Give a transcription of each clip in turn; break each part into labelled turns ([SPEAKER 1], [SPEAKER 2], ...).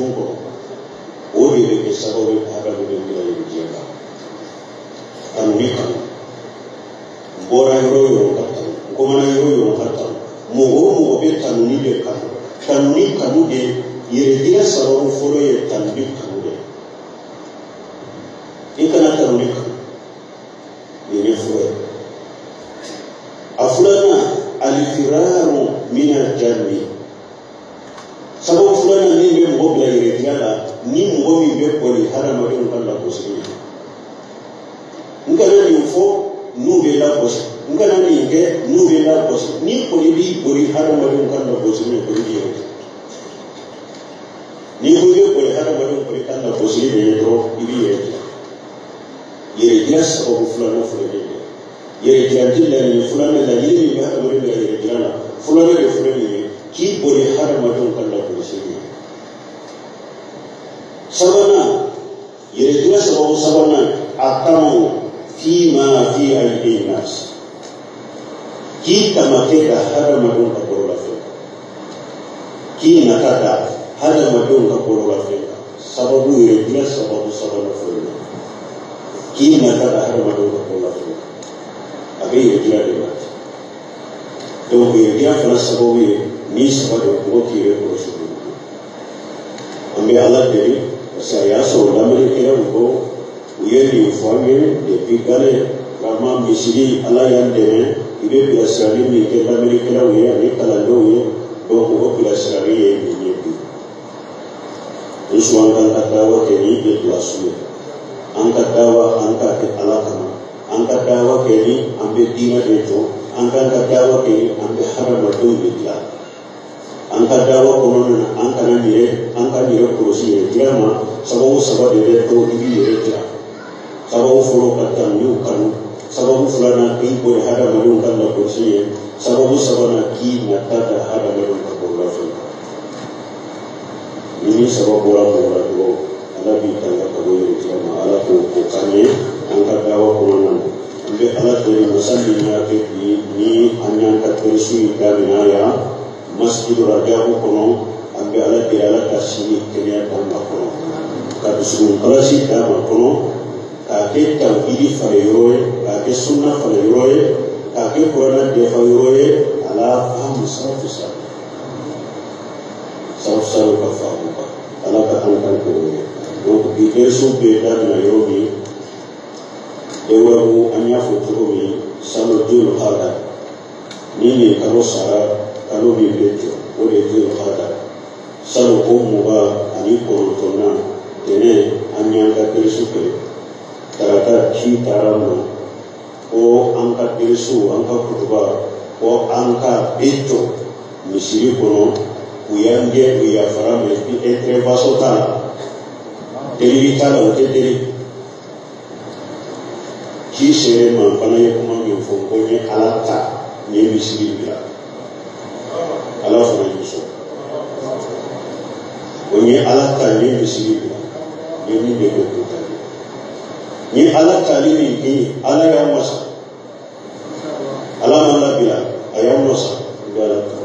[SPEAKER 1] dusukun kɔnɔ o de bɛ kɛ sababu ye ka hadamaden bila yɛrɛdiya la tanuni kanu n bɔra yɔrɔ o yɔrɔ ka tanu n kɔmana yɔrɔ o yɔrɔ ka tanu mɔgɔ o mɔgɔ bɛ tanuni de kanu tanuni kanu de yɛrɛdiya sababu fɔlɔ ye tanuni kanu de i kana tanuni kanu nin ye fɔlɔ ye a filanan alifiraru mina jami sababu filanan min bɛ mɔgɔ bila yɛrɛdiya la ni mɔgɔ min bɛ boli hadamadenw ka lagosili ye n kana nin fɔ n'u bɛ lagosi n kana nin kɛ n'u bɛ lagosi ni kɔni b'i boli hadamadenw ka lagosili ye kɔni b'i yɛrɛ jɛ n'i ko i bɛ boli hadamadenw kɔni ka lagosili de ye dɔrɔn i b'i yɛrɛ jɛ yɛrɛjira sababu filanan filɛ nin ye yɛrɛjira ti laɲini filanan laɲini min bɛ hadamaden bila yɛrɛjira la filanan de filɛ nin ye k'i boli hadamadenw ka lagosili ye sabanan yɛrɛjira sababu sabanan a tamaw fima fi aidi nas k'i tamakɛ da hadamadenw ka bololafɛn kan k'i nata da hadamadenw ka bololafɛn kan sababu yɛrɛjira sababu sabanan filɛ nin ye k'i nata da hadamadenw ka bololafɛn kan a bɛ yɛrɛjira de la donc yɛrɛjira fana sababu ye ni saba de mɔgɔ k'i yɛrɛ kɔlɔsi an bɛ ala deli parce que a y'a sɔrɔ lamɛnnikɛlaw ko u ye nin fɔ an ye depuis gale vraiment misiri ala y'an dɛmɛ i bɛ bilasirali min kɛ lamɛnnikɛlaw ye ani kalandenw ye donc o bilasirali ye nin ye bi muso an kan ka dawa kɛ ni ikhlasu ye an ka dawa an k'a kɛ ala kama an ka dawa kɛ ni an bɛ diinɛ de jɔ an kan ka dawa kɛ ni an bɛ hadamadenw de dilan an ka dawa kɔnɔna na an kana yɛrɛ an ka yɛrɛ kɔlɔsi yɛrɛ jira ma sababu saba de bɛ to i b'i yɛrɛ jira sababu fɔlɔ ka tanuw kanu sababu filanan k'i boli hadamadenw ka lagosi ye sababu sabanan k'i nata da hadamadenw ka bololafɛn kan ni saba bɔra mɔgɔ la dɔrɔn ala b'i tanga ka bɔ yɛrɛ jira ma ala k'o o k'an ye an ka dawa kɔnɔna na an bɛ ala deli masa min y'a kɛ bi ni an y'an ka dɛrisu in daminɛ yan masjidu rajabu kɔnɔ an bɛ ala deli ala ka sini kɛnɛya d'an ma kɔnɔ ka dusukun kalasi d'an ma kɔnɔ k'a kɛ tawhidi falen yɔrɔ ye k'a kɛ sunna falen yɔrɔ ye k'a kɛ kuranɛ dɛfa yɔrɔ ye ala faamu salafu salih salafu salih ka faamu kan ala ka an kan k'o ye donc bi dɛrisu bɛ daminɛ yɔrɔ min dɛwɛrɛw an y'a fɔ cogo min salo jolu hada ni nin kalo sara kalo min bɛ jɔ o de ye jolu hada salo ko 29nan tɛnɛ an y'an ka dɛrisu kɛ tarata ci taara ma ko an ka dɛrisu an ka kutuba ko an ka bɛ jɔ misiri kɔnɔ u y'an gɛn u yafara mɛ intervention t'a la delili t'a la u tɛ deli ci sere ma fana ye kuma min fɔ ko n ye ala ta n ye misiri bila ala fana y'i sɔn ko n ye ala ta n ye misiri bila n ye min de kɛ k'o ta n ye ala tali min kɛ ala y'an wasa ala ma labila a y'an wasa n bɛ ala ta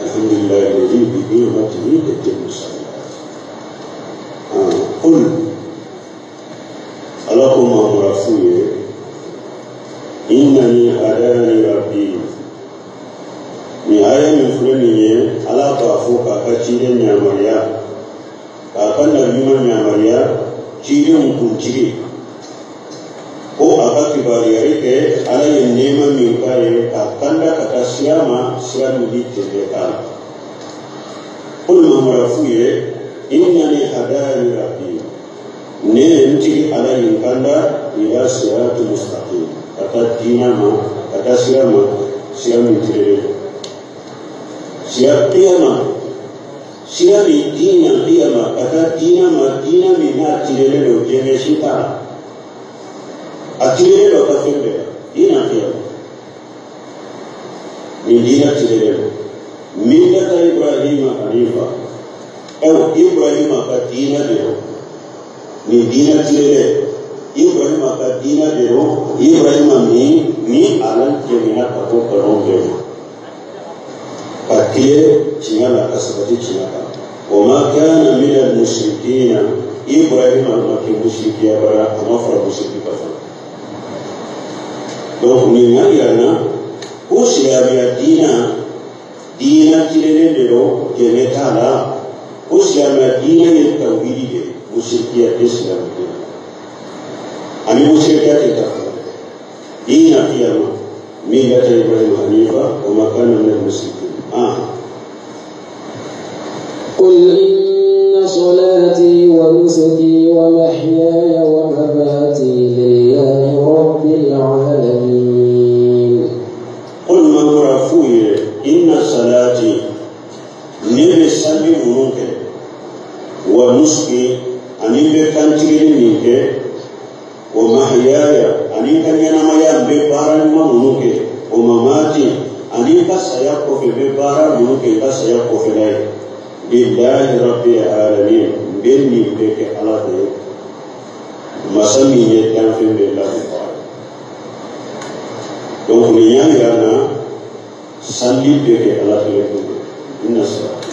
[SPEAKER 1] alhamdulilayi lezi bi ni'matihi tatimmu salihat qul ala ko mamura f'u ye innani hadani rabbi nin aya min filɛ nin ye ala b'a fɔ k'a ka ciden yamaruya k'a ka nabiɲuman yamaruya cidenw kuntigi ko a ka kibaruyali kɛ ala ye nɛɛma min k'a ye k'a kanda ka taa sira ma sira min bi tɛmɛ k'a la qul mamura f'u ye innani hadani rabbi ne n tigi ala ye n kanda ila sirati mustaqim ka taa diinɛ ma ka taa sira ma sira min tilennen don sira qiyama sira min diinɛ qiyama ka taa diinɛ ma diinɛ min n'a tilennen don jɛngɛ si t'a la a tilennen don ka fɛn bɛɛ la diinɛ qiyama nin diinɛ tilennen don millata ibrahima hanifa ibrahima ka diinɛ de don nin diinɛ tilennen ibrahima ka diinɛ de don ibrahima min ni ala jɛngɛnna ka bɔ nkalon bɛɛ ma ka tile tiɲɛ la ka sabati tiɲɛ kan Wa ma kana min al-mushrikina, Ibrahim ma kɛ mushriki ye abada, a ma fara mushriki kan fana. Donc nin y'a yira n na ko silamɛya diina, diina tilennen de don, jɛnɛ t'a la. Ko silamɛya diina ye tawhidi de ye, musrikiya tɛ silamɛ diina ani musrikiya tɛ taa fana. Diina qiyama millata Ibrahim hanifa wa ma kana min al-mushrikin.
[SPEAKER 2] قل إن صلاتي ونسكي ومحياي ومماتي لله رب العالمين.
[SPEAKER 1] قل من رفوي إن صلاتي نبي سلي منك ونسكي أني بكانتيني منك ومحياي أني كان ينما ببارا منك ومماتي أني كسيا كوفي ببارا منك كسيا كوفي لاي لله رب العالمين. بني بك على ده مسمي يتام في الله. Donc ni y'a yira n na sali bɛ kɛ Ala fɛ inna salati.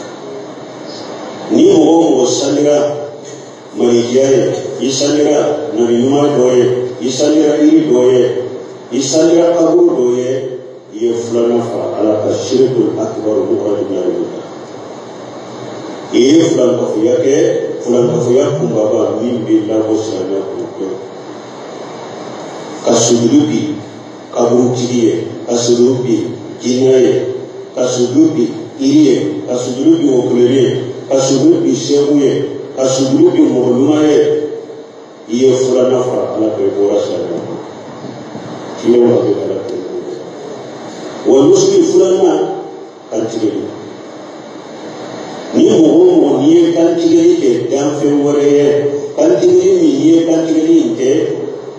[SPEAKER 1] Ni mɔgɔ o mɔgɔ salira malijiya ye, i salira nabi ɲuman dɔ ye, i salira yiri dɔ ye, i salira kaburu dɔ ye, i ye filanan fara Ala ka shirikul akbar mukhrajun min al-millah. I ye filankafoya kɛ, filankafoya kunbaba min b'i labɔ silamɛya kɔnɔ pewu. Ka sujudu bi kaburutigi ye, ka sujudu bi jinɛ ye, ka sujudu bi iri ye, ka sujudu bi okuleli ye, ka sujudu bi seku ye, ka sujudu bi mɔgɔ ɲuman ye, i ye filanan fara Ala kan, i bɔra silamɛya kɔnɔ. Tiɲɛ wa bɛ Ala kan. Wa nusuki filanan kantigɛli. Ni mɔgɔ o mɔgɔ n'i ye kantigɛli kɛ danfɛn wɛrɛ ye, kantigɛli min n'i ye kantigɛli in kɛ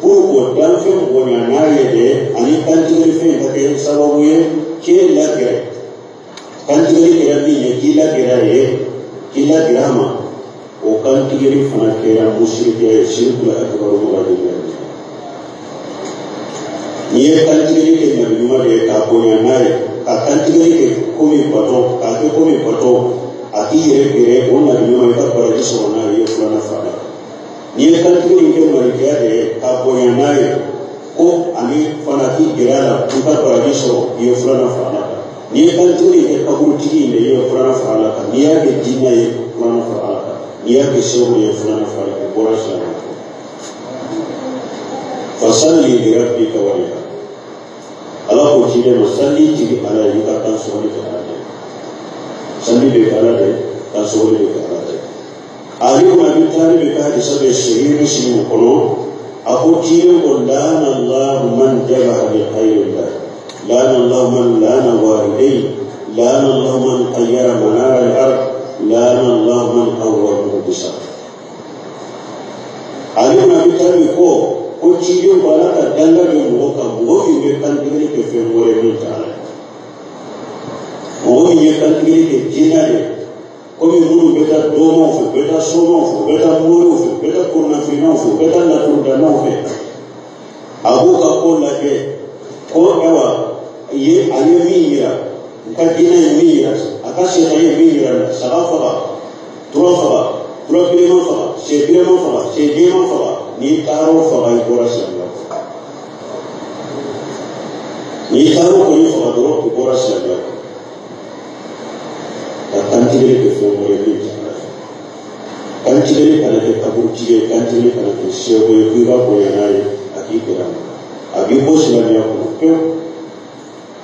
[SPEAKER 1] pour k'o danfɛn bonya n'a ye dɛ, ani kantigɛli fɛn ka kɛ sababu ye k'e lagɛrɛ, kantigɛli kɛra min ye k'i lagɛrɛ a ye, k'i lagɛrɛ a ma, o kantigɛli fana kɛra musirikiya ye, shirikul akbar mukhrajun min al-millah. N'i ye kantigɛli kɛ nabi ɲuman de ye k'a bonya n'a ye, ka kantigɛli kɛ komi bato, k'a kɛ komi bato, a k'i yɛrɛ gɛrɛ o nabi ɲuman i ka baraji sɔrɔ n'a ye, i ye filanan fara. N'i ye kantigɛli kɛ malikiya de ye k'a bonya n'a ye, ko ani fana k'i gɛrɛ a la k'i ka baraji sɔrɔ, i ye filanan fara a kan. N'i ye kantigɛli kɛ kaburutigi in de ye, i ye filanan fara a kan. N'i y'a kɛ jinɛ ye, filanan fara a kan. N'i y'a kɛ seku ye, filanan fara a kan. I bɔra silamɛya kɔnɔ. Fasalli li rabbika wanhar. Ala ko ciden ma sali jigi Ala ye, i ka kan sɔgɔli kɛ Ala de ye. Sali bɛ kɛ Ala de ye, kan sɔgɔli bɛ kɛ Ala de ye. Ali ibn Abi Talib ka hadisa bɛ Sahih Muslim kɔnɔ, a ko ciden ko laana Allahu man jabaha bi ghayri Allah, laana Allahu man laana walidayhi, laana Allahu man ghayyara manara al-ard, laana Allahu man awwala muhdisa. Ali ibn Abi Talib ko ciden ko Ala ka danga bɛ mɔgɔ kan, mɔgɔ min bɛ kantigɛli kɛ fɛn wɛrɛ min t'a la, mɔgɔ min ye kantigɛli kɛ jinɛ de, komi minnu bɛ taa dɔnmaw fɛ, u bɛ taa somaw fɛ, u bɛ taa moriw fɛ, u bɛ taa koronafinnaw fɛ, u bɛ taa laturudannaw fɛ, a b'u ka ko lajɛ ko ayiwa ye a ye min yira, n ka jinɛ ye min yira, a ka sɛtan ye min yira, saga faga, tura faga, tura bilenman faga, sɛ bilenman faga, sɛ jɛman faga, n'i taara o faga i bɔra silamɛya kɔnɔ. N'i taara o kɔni faga dɔrɔn i bɔra silamɛya kɔnɔ. Ka kantigɛli kɛ fɛn wɛrɛ min tɛ Ala ye. Kantigɛli kana kɛ kaburutigi ye, kantigɛli kana kɛ seko ye, k'i ka bonya n'a ye, a k'i gɛrɛ a ma, a b'i bɔ silamɛya kɔnɔ pewu.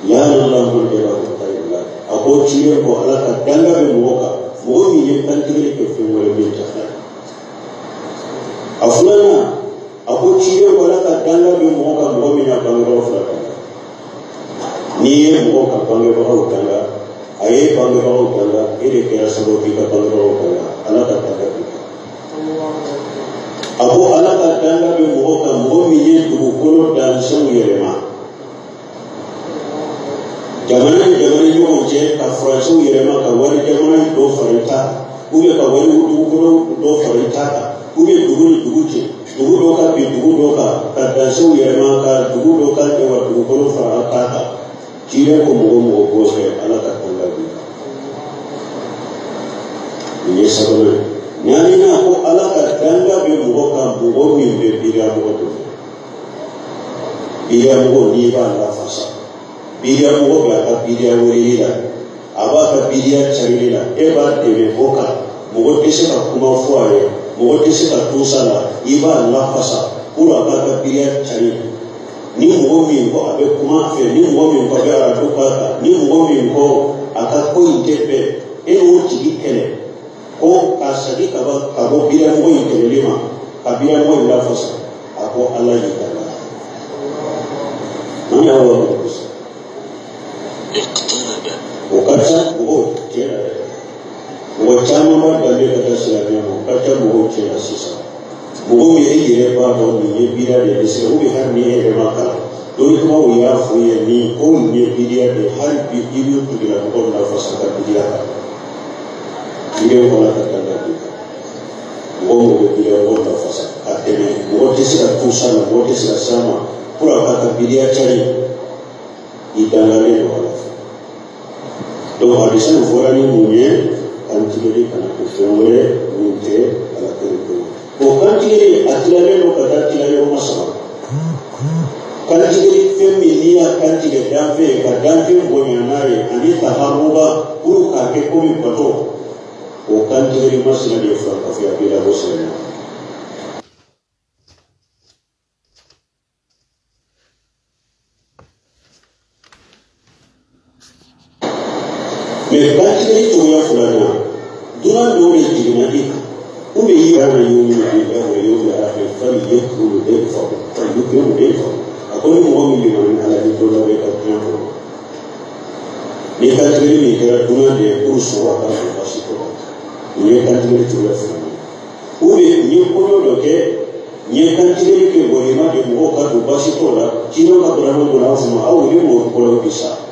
[SPEAKER 1] Laana Allahu man jabaha bi ghayri Allah. A ko ciden ko Ala ka danga bɛ mɔgɔ kan, mɔgɔ min ye kantigɛli kɛ fɛn wɛrɛ min tɛ Ala ye. A filanan, a ko ciden ko Ala ka danga bɛ mɔgɔ kan, mɔgɔ min y'a bangebagaw fila danga. N'i ye mɔgɔ ka bangebagaw danga, a ye bangebagaw danga, e de kɛra sababu k'i ka bangebagaw danga, Ala ka danga b'i kan. A ko Ala ka danga bɛ mɔgɔ kan, mɔgɔ min ye dugukolo dansenw yɛlɛma, jamana ni jamana ni ɲɔgɔn cɛ, ka furancɛw yɛlɛma, ka wari jamana dɔ fara i ta kan, ou bien ka wari dugukolo dɔ fara i ta kan, ou bien dugu ni dugu cɛ, dugu dɔ ka bin dugu dɔ kan, ka dansenw yɛlɛma, ka dugu dɔ ka dugukolo fara a ta kan. Ciden ko mɔgɔ mɔgɔ b'o kɛ, Ala ka danga b'i kan. Nin ye sabanan ye. Naaninan ko Ala ka danga bɛ mɔgɔ kan, mɔgɔ min bɛ biriya mɔgɔ dɔ fɛ. Biriya mɔgɔ n'i b'a lafasa, biriya mɔgɔ bɛ a ka biriya weleli la, a b'a ka biriya carili la, e b'a dɛmɛ o kan, mɔgɔ tɛ se ka kuma fɔ a ye, mɔgɔ tɛ se ka to sa la, i b'a lafasa pour a k'a ka biriya cari. Ni mɔgɔ min ko a bɛ kuma a fɛ, ni mɔgɔ min ko a bɛ arajo k'a kan, ni mɔgɔ min ko a ka ko in tɛ bɛn, e y'o tigi kɛlɛ ko k'a segin ka bɔ biramɔgɔ in kɛlɛli ma, ka biramɔgɔ in lafasa, a ko Ala y'i ka la. An y'a wari o ka ca mɔgɔw cɛ la dɛ. Mɔgɔ caman b'a danbe ka taa silamɛya ma, o ka ca mɔgɔw cɛ la sisan. Mɔgɔ min e yɛrɛ b'a dɔn nin ye biriya de ye, ou bien hali ni e yɛrɛ ma kalan, dɔnnikumaw y'a fɔ i ye nin ko nin ye biriya de ye, hali bi i b'o tigilamɔgɔ lafasa ka biriya kan. Biriya kɔnɔ ka danga bi kan. Mɔgɔ mɔgɔ bɛ biriya mɔgɔ lafasa ka tɛmɛ, mɔgɔ tɛ se ka to sa ma, mɔgɔ tɛ se ka s'a ma pour a k'a ka biriya cari, i dangalen don Ala fɛ. Donc hadisa nin fɔra ni mun ye? Kantigɛli kana kɛ fɛn wɛrɛ min tɛ Ala kelen pe ye. O kantigɛli a tilalen don ka taa tila yɔrɔ saba. Kantigɛli fɛn min n'i y'a kantigɛ danfɛn ye, ka danfɛn bonya n'a ye ani taharuba pour k'a kɛ komi bato, o kantigɛli masina de ye farankafoya b'i labɔ silamɛya. Mais kantigɛli cogoya filanan, dunan dɔw de jiginna i kan, ou bien i yɛrɛ yuminu billahi wal yawmil akhir falyakrim dayfahu falyukrim dayfahu. A ko ni mɔgɔ min limaniya Ala ni don laban ka diɲɛ kɔnɔ, ni kantigɛli min kɛra dunan de ye pour sɔrɔ a ka don baasi t'o la. Nin ye kantigɛli cogoya filanan ye. Ou bien n ye kɔɲɔ dɔ kɛ, n ye kantigɛli kɛ walima de mɔgɔw ka don baasi t'o la, cidenw ka dɔrɔmɛ donna a fɔ ma aw ni mɔgɔ kɔlɔ bi sa.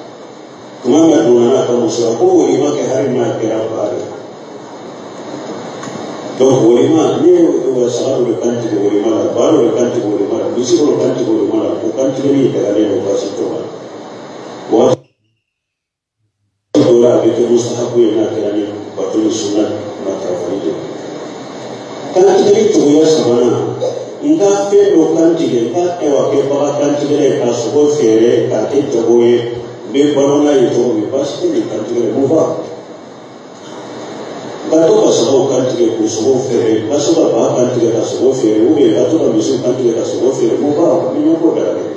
[SPEAKER 1] Tuma min a donna n'a ka muso la, ko walima kɛ hali n'a kɛra ba de. Donc walima ne ye saga dɔ de kan tigɛ walima la, ba dɔ de kan tigɛ walima la, misi dɔ de kan tigɛ walima la, o kantigɛli in dagalen don baasi t'o la. Waati dɔw la a bɛ kɛ mustahabu ye n'a kɛra ni bato ni sunna matarafali de ye. Kantigɛli cogoya sabanan, n ka fɛn dɔ kan tigɛ, n ka ɛwa kɛ bagan kantigɛla ye k'a sogo feere k'a kɛ jago ye, n bɛ balo n'a ye cogo min, baasi tɛ nin kantigɛla mun fa. Ka to ka sagaw kan tigɛ k'u sogo feere, ka to ka ba kan tigɛ ka sogo feere, ou bien ka to ka misiw kan tigɛ ka sogo feere, mun fa ni ɲɛko dagalen.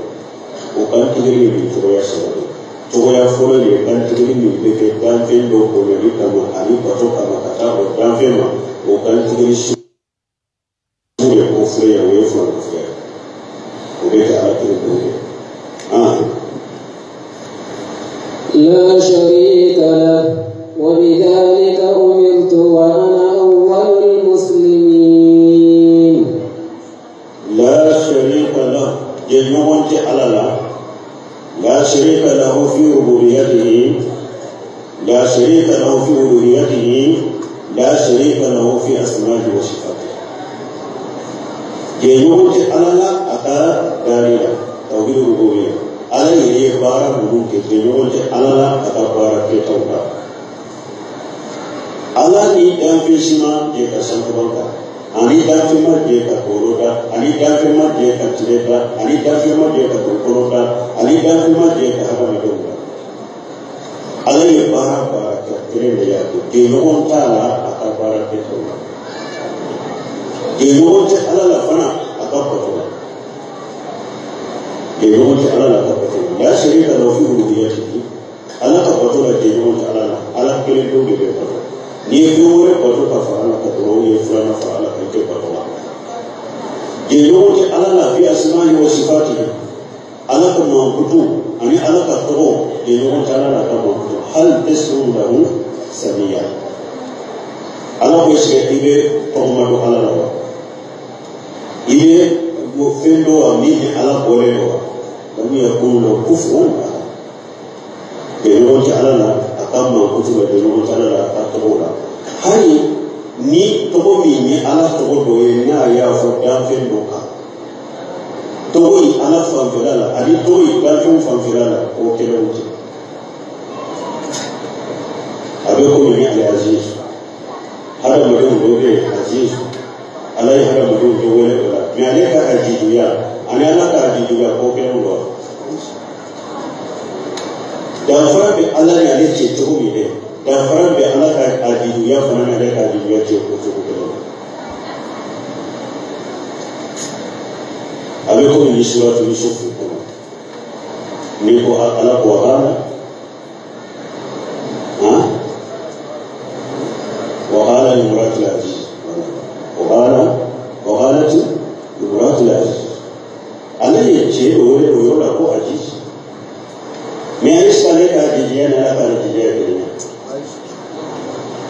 [SPEAKER 1] O kantigɛli ye nin cogoya saba de ye. Cogoya fɔlɔ de ye kantigɛli min bɛ kɛ danfɛn dɔ bonyali kama ani bato kama ka taa o danfɛn ma, o kantigɛli sugu de ko filɛ ye, o ye filankafoya ye. O bɛ kɛ Ala kelen pe ye.
[SPEAKER 2] لا شريك له وبذلك أمرت وأنا أول المسلمين.
[SPEAKER 1] لا شريك له جنون على لا، لا شريك له في ربوبيته، لا شريك له في ألوهيته، لا شريك له في أسمائه وصفاته. جنون على لا أتا داريا توحيد الربوبية. Ala yɛrɛ ye baara minnu kɛ, jɛɲɔgɔn tɛ Ala la a ka baara kɛtaw la. Ala ni danfɛn si ma jɛ ka sankaban kan, ani danfɛn ma jɛ ka koro da, ani danfɛn ma jɛ ka tile da, ani danfɛn ma jɛ ka dugukolo da, ani danfɛn ma jɛ ka hadamadenw da. Ala ye baara kɛ kelen de y'a kɛ, jɛɲɔgɔn t'a la a ka baara kɛtaw la. Jɛɲɔgɔn tɛ Ala la fana a ka bato la. Jɛɲɔgɔn tɛ Ala la ka bato la. La sharika lahu fi uluhiyyatihi. Ala ka bato la jɛɲɔgɔn tɛ Ala la. Ala kelen pewu de bɛ bato. N'i ye fɛn wɛrɛ bato ka fara Ala kan dɔrɔn, i ye filanan fara Ala kan, i tɛ bato la. Jɛɲɔgɔn tɛ Ala la fi asma'ihi wa sifatihi. Ala ka mankutu ani Ala ka tɔgɔ, jɛɲɔgɔn tɛ Ala la ka mankutu. Hal tasma'u lahu samiyya. Ala ko est-ce que i bɛ tɔgɔma don Ala la wa? I bɛ fɛn dɔ wa min ni Ala bɔlen don wa? Lam yakun lahu kufuwan ahad. Jɛɲɔgɔn tɛ Ala la a ka mankutu la, jɛɲɔgɔn tɛ Ala la a ka tɔgɔ la. Hali ni tɔgɔ min ye Ala tɔgɔ dɔ ye n'a y'a fɔ danfɛn dɔ kan, tɔgɔ in Ala fanfɛla la ani tɔgɔ in danfɛnw fanfɛla la, o kɛlɛw tɛ. A bɛ komi ni Al-Aziz, Hadamadenw dɔ bɛ yen aziz, Ala ye hadamadenw dɔ wele o la, mɛ ale ka ajijuya ani Ala ka ajijuya ko kelenw don. Danfara bɛ Ala ni ale cɛ cogo min dɛ, danfara bɛ Ala ka ajijuya fana ni ale ka ajijuya cɛ o cogo kelen na. A bɛ komi ni suratu Yusufu kɔnɔ, n'i ko Ala ko wa وقال لامرأة العزيز، وقالت لامرأة العزيز، ala ye cɛ dɔ wele o yɔrɔ la ko Aziz, mɛ ale sisan ale ka ajijiya ni Ala ka ajijiya ye kelen ye,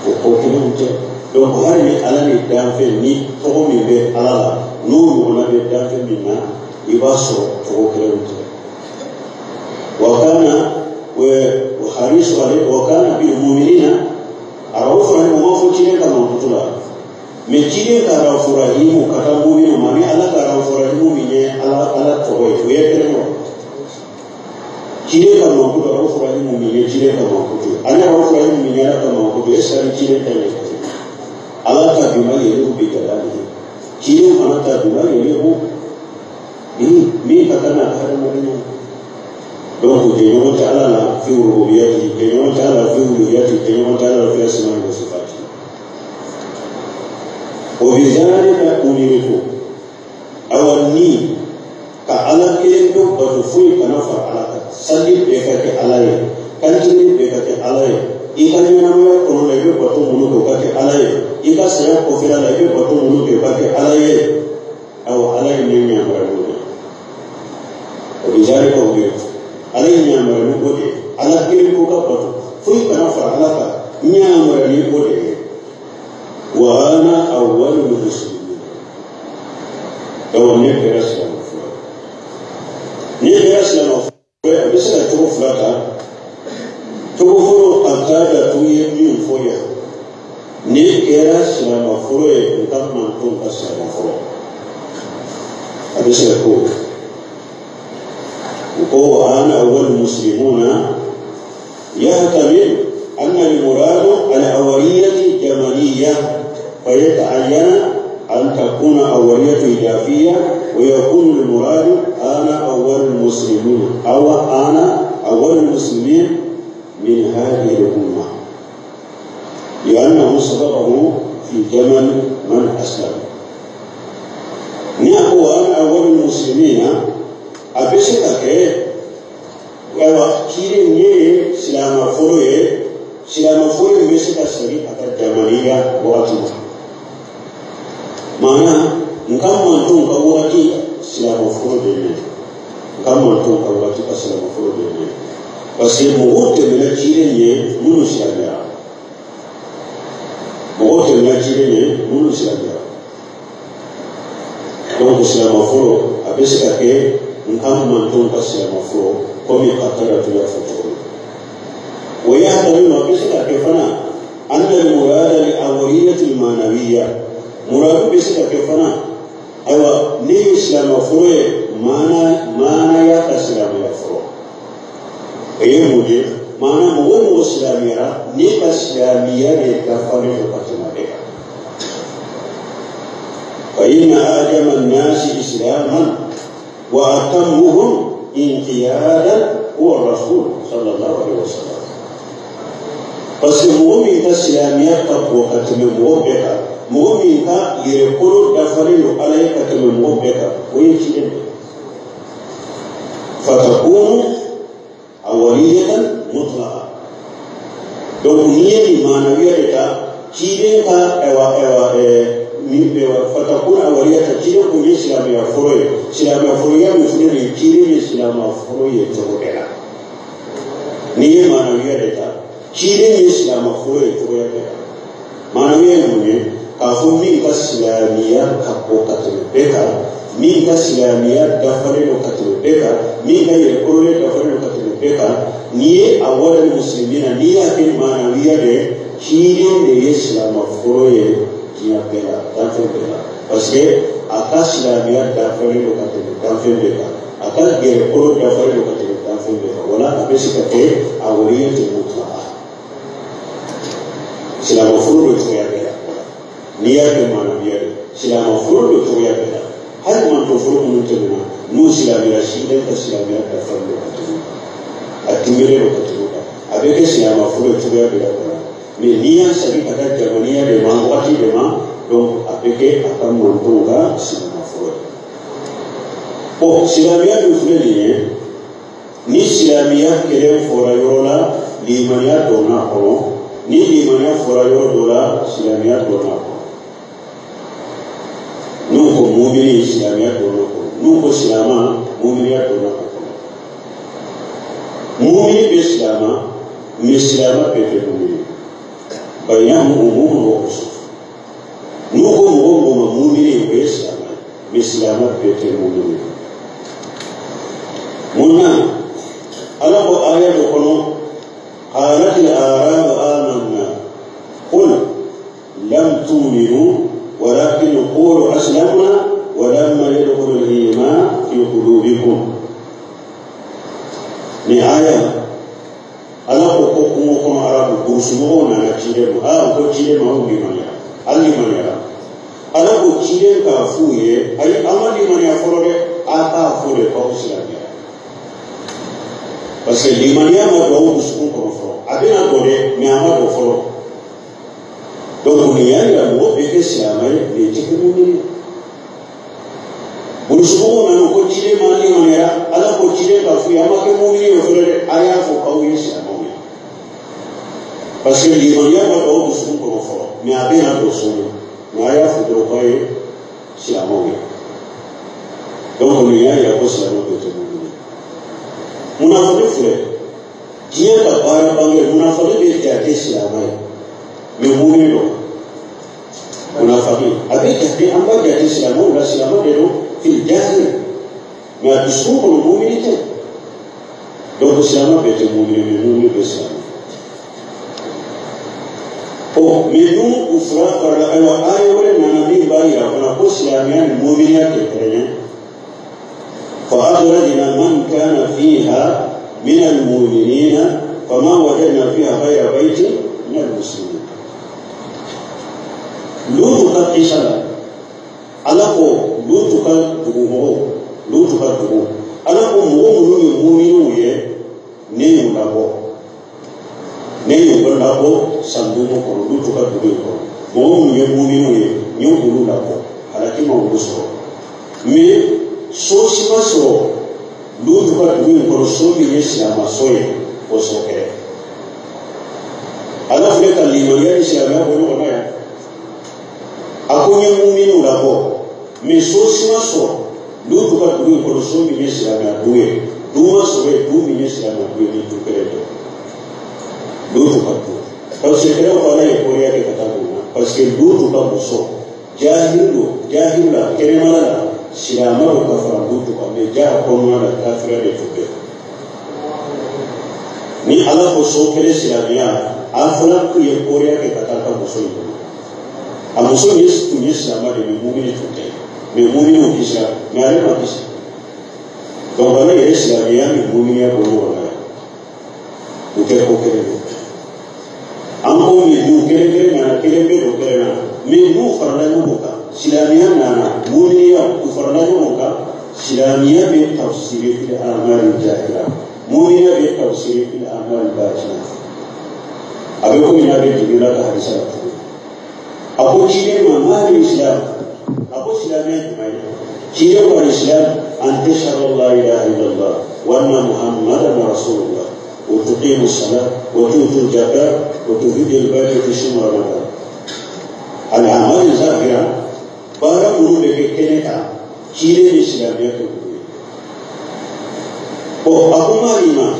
[SPEAKER 1] o ko kelenw tɛ. Donc hali ni Ala ni danfɛn ni tɔgɔ min bɛ Ala la n'o ɲɔgɔnna bɛ danfɛn min na, i b'a sɔrɔ tɔgɔ kelenw tɛ. Wa kana harisu ale wa kana bil mu'minina Rauf Rahim, o ma fɔ ciden ka mankutu la, mɛ ciden ka Rauf Rahimu ka taa muminu ma ni Ala ka Rauf Rahimu min ye Ala tɔgɔ ye, o ye kelen ye wa? Ciden ka mankutu Rauf Rahimu min ye ciden ka mankutu ye, ani Rauf Rahimu min ye Ala ka mankutu ye, est ce que ani ciden ta ye kelen? Ala ta bima yeliku bi jalalihi, ciden fana ta bima yeliku bihi, min ka kan n'a ka hadamadenya. Donc jɛɲɔgɔn tɛ Ala la fi rububiyati, jɛɲɔgɔn tɛ Ala la fi uluhiyati, jɛɲɔgɔn tɛ Ala la fi asma'i wa sifati. Wa bidhalika umirtu, awa ni ka Ala kelen pe bato, foyi kana fara Ala kan, sali bɛɛ ka kɛ Ala ye, kantigɛ bɛɛ ka kɛ Ala ye, i ka ɲɛnamaya kɔnɔ la i bɛ bato minnu kɛ o ka kɛ Ala ye, i ka saya kɔfɛla la i bɛ bato minnu kɛ o ka kɛ Ala ye. Awa Ala ye ne yamaruya n'o de ye. Wa bidhalika umirtu, Ala ye yamaruya ni o de ye, Ala kelen ko ka bato, foyi kana fara Ala kan, n yamaruya ni o de ye. Wa ana awwalul muslimin, awa ne kɛra silamɛ fɔlɔ ye. Ne kɛra silamɛ fɔlɔ ye, a bɛ se ka cogo fila ta. Cogo fɔlɔ, a ka datugu ye min fɔ yan, ne kɛra silamɛ fɔlɔ ye n ka mantonw ka silamɛ fɔlɔ, a bɛ se ka k'o ye. وأنا أول المسلمون يحتمل أن المراد الأولية الجمالية، فيتعين أن تكون أولية إضافية، ويكون المراد أنا أول المسلمين أو أنا أول المسلمين من هذه الأمة، لأنه سبقه في جمل من أسلم. نحو أنا أول المسلمين a bɛ se ka kɛ ayiwa ciden ye silamɛ fɔlɔ ye, silamɛ fɔlɔ in bɛ se ka segin a ka jamaniya wagati ma. Maana n ka mantonw ka wagati silamɛ fɔlɔ de ye, n ka mantonw ka wagati ka silamɛ fɔlɔ de ye, parce que mɔgɔw tɛmɛna ciden ye minnu silamɛyara, mɔgɔw tɛmɛna ciden ye minnu silamɛyara. Donc silamɛ fɔlɔ a bɛ se ka kɛ n ka mantonw ka silamɛ fɔlɔ komi a taara tun y'a fɔ cogo min. O yahtamilu, a bɛ se ka kɛ fana anna al-murada li awwaliyati al-ma'nawiyya, muradu bɛ se ka kɛ fana ayiwa ne ye silamɛ fɔlɔ ye maanaya ka silamɛya fɔlɔ. O ye mun ye? Maana mɔgɔ o mɔgɔ silamɛyara, ne ka silamɛya de dafalen don ka tɛmɛ bɛɛ kan. Fa inna a'jama an-nasi islaman وأتمهم انقيادا هو الرسول صلى الله عليه وسلم. Parce que mɔgɔ min ka silamɛya ka bon ka tɛmɛ mɔgɔ bɛɛ kan, mɔgɔ min ka yɛrɛkolo dafalen don Ala ye ka tɛmɛ mɔgɔ bɛɛ kan, o ye ciden de ye. Fatakunu awwaliyatan mutlaqa. Donc n'i ye nin maanawiya de ta, ciden ka ayiwa min bɛ fatakunu awwaliyatan, ciden kun ye silamɛya fɔlɔ ye, silamɛya fɔlɔya min filɛ nin ye, ciden ye silamɛ fɔlɔ ye cogo bɛɛ la. N'i ye maanawiya de ta, ciden ye silamɛ fɔlɔ ye cogoya bɛɛ la. Maanawiya ye mun ye? K'a fɔ min ka silamɛya ka bon ka tɛmɛ bɛɛ kan, min ka silamɛya dafalen don ka tɛmɛ bɛɛ kan, min ka yɛrɛkololen dafalen don ka tɛmɛ bɛɛ kan, n'i ye awwalul muslimina, n'i y'a kɛ maanawiya de ye, ciden de ye silamɛ fɔlɔ ye diɲɛ bɛɛ la, danfɛn bɛɛ la. Parce que a ka silamɛya dafalen don ka tɛmɛ danfɛn bɛɛ kan, a ka yɛrɛkolo dafalen don ka tɛmɛ danfɛn bɛɛ kan. Wala a bɛ se ka kɛ awwaliyatu mutlaqa, silamɛ fɔlɔ don cogoya bɛɛ la. N'i y'a kɛ maanabiya ye silamɛ fɔlɔ don cogoya bɛɛ la hali mantɔn fɔlɔ minnu tɛmɛna n'u silamɛya ciden ka silamɛya dafalen don ka tɛmɛ a timɛlen don ka tɛmɛ o kan a bɛ kɛ silamɛ fɔlɔ cogoya bɛɛ la o la mais n'i y'a segin ka taa jamaniya de ma waati de ma donc a bɛ kɛ a ka mantɔnw ka silamɛ fɔlɔ ye. Bon silamɛya dun filɛ nin ye ni silamɛya kelen fɔra yɔrɔ la limaniya donna a kɔnɔ ni limaniya fɔra yɔrɔ dɔ la silamɛya donna a kɔnɔ n'u ko mumini silamɛya donna a kɔnɔ n'u ko silama muminiya donna a kɔnɔ mumini bɛ silama mais silama bɛɛ tɛ mumini bainahum umumun wa khusus n'u ko mɔgɔ mɔgɔ ma mumini o ye silama ye mais silama bɛɛ tɛ mumini ye. Mun na ala ko aya dɔ kɔnɔ qalat al-a'rabu amanna qul lam tu'minu walakin qulu aslamna wa lamma yadkhul al-iman fi qulubikum. Ni aya ala ko ko kungo kɔnɔ arabu burusumɔgɔw nana ciden ma aa ko ciden ma anw limaniya an limaniyara ala ko ciden k'a f'u ye ayi an ma limaniya fɔlɔ dɛ a k'a fɔ de k'aw silamɛya parce que limaniya ma don aw dusukun kɔnɔ fɔlɔ a bɛna don dɛ mais a ma don fɔlɔ donc nin y'a yira mɔgɔ bɛ kɛ silamɛ ye mais tɛ kɛ mumini ye. Burusumɔgɔw nana ko ciden ma limaniyara ala ko ciden k'a f'u ye an ma kɛ mumini ye fɔlɔ dɛ a y'a fɔ k'aw ye silamɛw ye parce que limaniya ma don aw dusukun kɔnɔ fɔlɔ mais a bɛna don sɔɔni mais a y'a fɔ dɔrɔn k'aw ye silamɛw ye donc nin y'a yira ko silamɛw bɛɛ tɛ mumini ye. Munafiki filɛ diɲɛ ka baara bange munafiki bɛ jate silamɛ ye mais mumini don munafiki a bɛ jate an b'a jate silamɛw la silamɛ de don fil jahil mais a dusukun kɔnɔ mumini tɛ donc silamɛ bɛɛ tɛ mumini mais mumini bɛ silamɛ. Ɔ mais n'u u fara farala ayiwa aya wɛrɛ nana min b'a yira fana ko silamɛya ni muminiya tɛ kelen ye. فأخرجنا من كان فيها من المؤمنين فما وجدنا فيها غير بيت من المسلمين. لوط ka kisa la ala ko Lutu ka dugu mɔgɔw Lutu ka dugu ala ko mɔgɔ minnu ye muminiw ye ne y'u labɔ ne y'u labɔ sandugu kɔnɔ Lutu ka dugu in kɔnɔ mɔgɔ minnu ye muminiw ye n ye olu labɔ halaki ma olu sɔrɔ mais so si ma sɔrɔ Lutu ka dugu in kɔnɔ so min ye silamɛ so ye o so kɛrɛ ala filɛ ka limaniya ni silamɛya bɔ ɲɔgɔn na yan a ko n ye muminiw labɔ mais so si ma sɔrɔ Lutu ka dugu in kɔnɔ so min ye silamɛya du ye du ma sɔrɔ yen du min ye silamɛya du ye ni du kelen tɛ Lutu ka du tafsirikɛlaw ko ala ye koriya kɛ ka taa mun na parce que Lutu ka muso jahil don jahil la kɛnɛmana la silamɛ don ka fara Lutu kan mais ja kɔnɔna la kafiriya de tun bɛ ni ala ko so kelen silamɛya a fana tun ye koriya kɛ ka taa ka muso in kɔnɔ a muso in tun ye silamɛ de mais mumini tun tɛ mais muminiw kisira mais ale ma kisi donc ale yɛrɛ silamɛya ni muminiya bɔ ɲɔgɔn na yan u tɛ ko kelen ye an ko min n'u kelen kelen nana kelen bɛ don kelen na mais n'u farala ɲɔgɔn kan silamɛya nana muminiya u farala ɲɔgɔn kan silamɛya bɛ tafsiri fil a'mali jahila muminiya bɛ tafsiri fil a'mali batina a bɛ komi n'a bɛ jigin la ka hadisa la tuguni a ko ciden ma maa islam a ko silamɛya jumɛn ye ciden ko al-islam an tashhadu an la ilaha illallah wa anna muhammadan rasulullah wa tuqimu as-salat wa tu'tu az-zakat wa tuhijju al-bayta fi shahr ramadan. Al-a'mal zahira baara minnu bɛ kɛ kɛnɛ kan ciden ni silamɛya kɛ olu ye. Ɔ a ko maa iman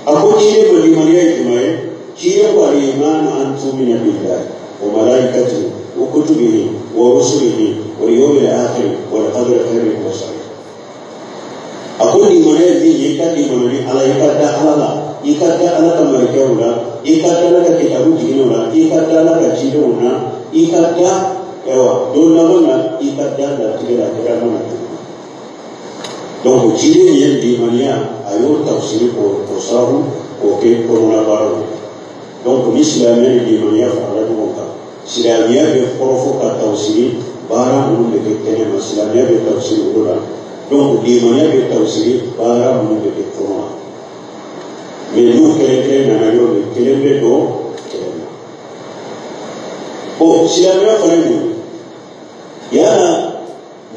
[SPEAKER 1] a ko ciden ma limaniya ye jumɛn ye ciden ko al-iman an tu'mina billahi wa malaikatihi wa kutubihi wa rusulihi wal yawmil akhir wal qadri khairihi wa sharrihi. A ko limaniya ye min ye i ka limaniya ni ala ye i ka da ala la i ka da ala ka malikɛw la i ka da ala ka kitabu jiginw la i ka da ala ka cidenw na i ka da ayiwa don laban na i ka da latigɛ la kira mana tugun. Donc ciden ye limaniya a y'o tafsiri k'o sababu k'o kɛ kɔnɔna baaraw ye. Donc ni silamɛya ni limaniya farala ɲɔgɔn kan Silamɛya bɛ kɔrɔfɔ ka tawsiri baara minnu bɛ kɛ kɛnɛ ma, silamɛya bɛ tawsiri olu la. Donc limaniya bɛ tawsiri baara minnu bɛ kɛ kɔnɔ la. Mais n'u kelen kelen nana yɔrɔ min, kelen bɛ don kelen na. Bon, silamɛya fana ye mun ye? Yala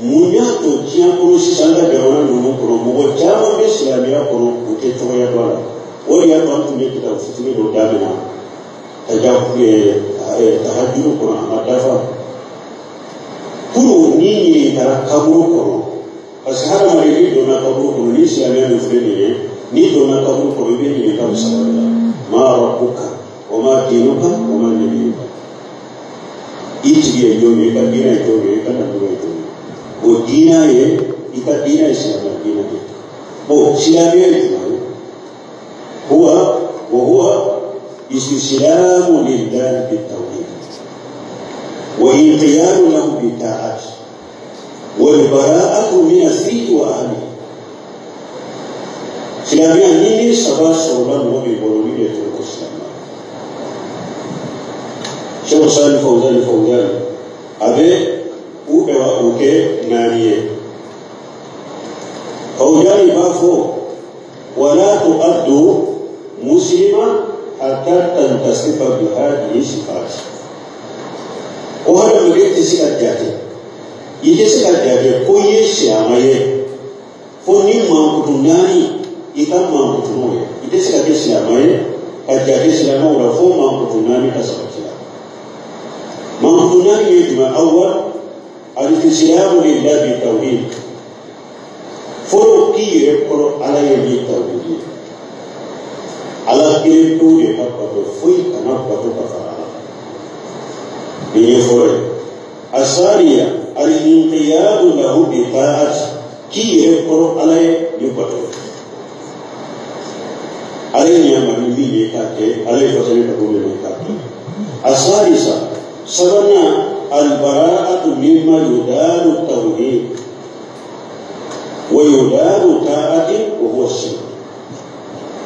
[SPEAKER 1] mun y'a to diɲɛ kɔnɔ sisan, an ka jamana ninnu kɔnɔ, mɔgɔ caman bɛ silamɛya kɔnɔ, u tɛ tɔgɔya dɔn a la? O de y'a to an tun bɛ kitabu fitinin dɔ daminɛ tahajuru kɔnɔ, a ma dafa. Kunun n'i ɲininkara kaburu kɔnɔ, parce que hadamaden n'i donna kaburu kɔnɔ, ni silamɛya min filɛ nin ye, n'i donna kaburu kɔnɔ, i bɛ ɲininka o saba de la: ma rabbuka wa ma dinuka wa ma nabiyuka. I tigi ye jɔn ye, i ka diinɛ ye jɔn ye, i ka nabiya ye jɔn ye. O diinɛ ye, i ka diinɛ ye silamɛya diinɛ de ye. Bon, silamɛya ye jumɛn ye? Huwa wa huwa istislamu lillahi bitawhid wa inqiyadu lahu bitaat wal bara'atu min ash-shirki wa ahlihi. Silamɛya ni ni saba sɔrɔla mɔgɔ min bolo, ni de tɔgɔ ko silamɛya. Sheikh Salih Fawzan Fawzan a bɛ u o kɛ naani ye. Fawzan b'a fɔ: wala tu'addu muslima hatta tantasifa bi hadhihi sifat. Ko hadamaden tɛ se ka jate, i tɛ se ka jate ko i ye silamɛ ye fo ni mankutu naani, i ka mankutu n'o ye. I tɛ se ka kɛ silamɛ ye ka jate silamɛw la fo mankutu naani ka sabati la. Mankutu naani ye jumɛn? Awwal al-istislamu lillahi bi tawhid. Fɔlɔ, k'i yɛrɛ kɔrɔ Ala ye ni tawhid ye. Ala kelen pewu de ka bato, foyi kana bato ka fara Ala kan. Nin ye fɔlɔ ye. Asaniya al-inqiyadu lahu bi ta'at, k'i yɛrɛ kɔrɔ Ala ye ni bato ye. Ala ye ɲama ni min ye k'a kɛ, Ala ye fasali ka bɔ min na k'a kɛ. Asalisa, sabanan, albara'atu mimma yudalu tawhid wa yudalu ta'ati wa huwa shirk.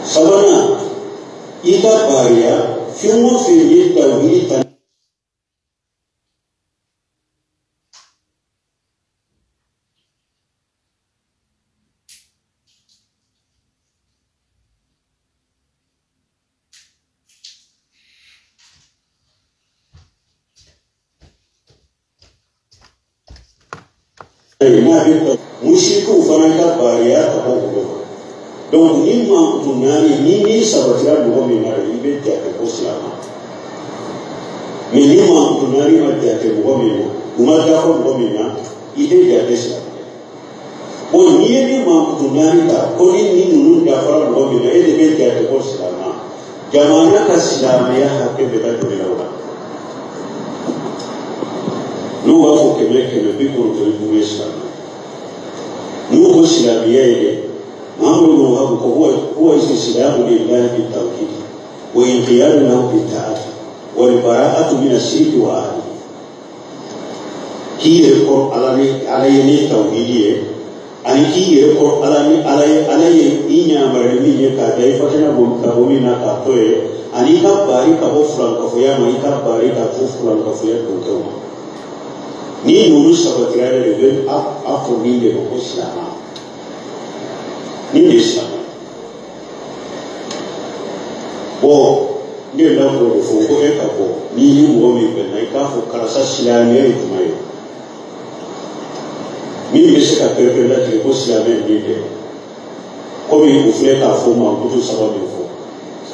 [SPEAKER 1] Sabanan, i ka bariya fɛn o fɛn ye tawhid ta n'a bɛ musirikiw fana ka bariya ka bɔ olu ma. Donc ni mankutu naani ni min sabatira mɔgɔ min na, i bɛ jate ko silamɛ. Mais ni mankutu naani ma jate mɔgɔ min na, u ma dafa mɔgɔ min na, i tɛ jate silamɛ. Bon, n'i ye ni mankutu naani ta ko ni ninnu dafara mɔgɔ min na, e de bɛ jate ko silamɛ. Jamana ka silamɛya hakɛ bɛ ka joli la o la. N'u b'a fɔ 100 195 ye silamɛ. N'u ko silamɛya ye dɛ, Muhammadu bin Wahab ko huwa istislamu lillahi bi tawhid wa inqiyadu lahu bi ta'at wal bara'atu min ash-shirki wa ahlihi. K'i yɛrɛ kɔrɔ Ala ni Ala ye ni tawhidi ye, ani k'i yɛrɛ kɔrɔ Ala ni Ala ye, Ala ye i ɲamari ni min ye k'a da i fatana ka bɔ min na k'a to ye, ani i ka bari ka bɔ fulankafoya ma, i ka bari ka bɔ fulankafoya donkɛw ma. Ni ninnu sabatira de bɛ a fɔ min de ko silamɛ, nin de ye silamɛ. Bon, ne ye lakɔrɔ de fɔ ko e ka bɔ n'i ni mɔgɔ min bɛnna, i k'a fɔ karisa silamɛya ye jumɛn ye, min bɛ se ka pɛrɛpɛrɛ latigɛ ko silamɛ ye min kɛ. Komi u filɛ k'a fɔ mankutu saba min fɔ,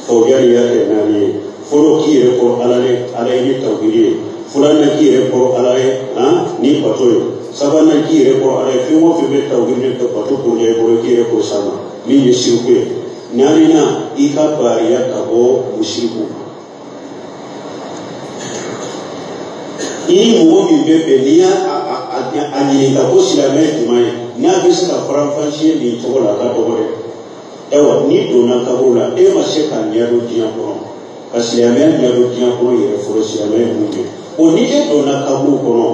[SPEAKER 1] Fawzan y'a kɛ naani ye. Fɔlɔ, k'i yɛrɛ kɔrɔ Ala ye, Ala ye ni tawhidi ye. Filanan, k'i yɛrɛ kɔrɔ Ala ye ni bato ye. Sabanan, k'i yɛrɛ kɔrɔ Ala ye fɛn o fɛn bɛ tawhidi ni bato bonya i bolo, k'i yɛrɛ kɔrɔ sa ma min ye siriku ye. Naaninan, i ka bariya ka bɔ musiriku ma. I ni mɔgɔ min bɛ bɛn, n'i y'a a ɲininka ko silamɛ ye jumɛn ye, n'a bɛ se ka faranfasiya nin cogo la, a ka dɔgɔ dɛ. Ayiwa, n'i donna kaburu la, e ma se k'a ɲɛdɔn diɲɛ kɔnɔ, ka silamɛya ɲɛdɔn diɲɛ kɔnɔ yɛrɛ fɔlɔ, silamɛya ye mun ye? O ni e donna kaburu kɔnɔ,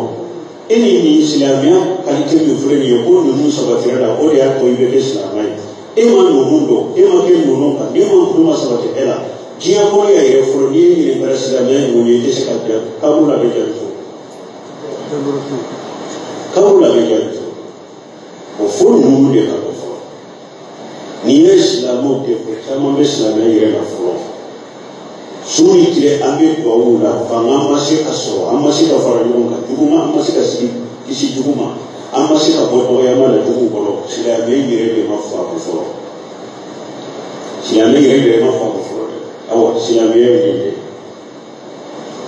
[SPEAKER 1] e ni nin silamɛya kalite min filɛ nin ye, ko ninnu sabatira la, o de y'a to i bɛ kɛ silamɛ ye. E ma ninnu dɔn, e ma kɛ ninnu kan, ni ma ninnu ma sabati e la, Diɲɛ kɔnɔ yan yɛrɛ fɔlɔ n'i ye ɲininkali silamɛya ye mun ye i tɛ se ka jaabi kaburu la bɛ jaabi sɔrɔ kaburu la bɛ jaabi sɔrɔ o fo ninnu de ka bɔ fɔlɔ n'i ye silamɛw de fɔ caman bɛ silamɛya yɛrɛ la fɔlɔ su ni tile an bɛ duwawu la fanga ma se ka sɔrɔ an ma se ka fara ɲɔgɔn kan jugu ma an ma se ka sigi kisi jugu ma an ma se ka bɔ dɔgɔyama la jugu kɔnɔ silamɛ yɛrɛ de ma faamu fɔlɔ silamɛ yɛrɛ de ma faamu fɔlɔ dɛ awɔ silamɛya ye nin de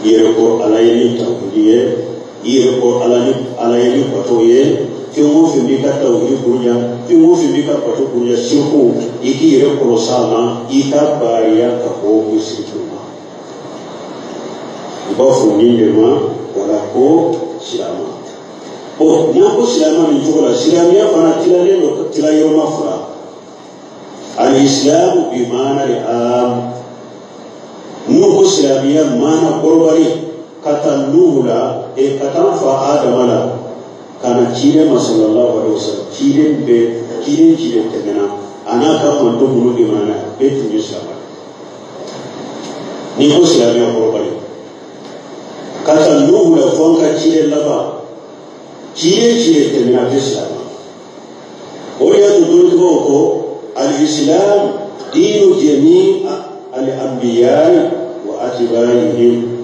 [SPEAKER 1] i yɛrɛ ko ala ye ni tawhidi ye i yɛrɛ ko ala ni ala ye ni bato ye fɛn o fɛn b'i ka tawhidi buruja fɛn o fɛn b'i ka bato buruja siriku i k'i yɛrɛ kɔlɔsi a ma i ka baariya ka bɔ o siriku ma u b'a fɔ nin de ma wala ko silama bon n'an ko silama nin cogo la silamɛya fana tilalen don tila yɔrɔma fila al-islamu bi maana al-am n'u ko silamɛya maana kɔrɔbali ka taa Nuhu la ka taa fa Adama la ka na ciden ma sallallahu alaihi wasallam ciden bɛɛ ciden ciden tɛmɛna a n'a ka mantɔn minnu de mana bɛɛ tun ye silamɛ n'i ko silamɛya kɔrɔbali ka taa Nuhu la fo an ka ciden laban ciden ciden tɛmɛna a bɛ silamɛ o de y'a to dɔnnibagaw ko al-islam diinu jami al-anbiya wa atba'ihim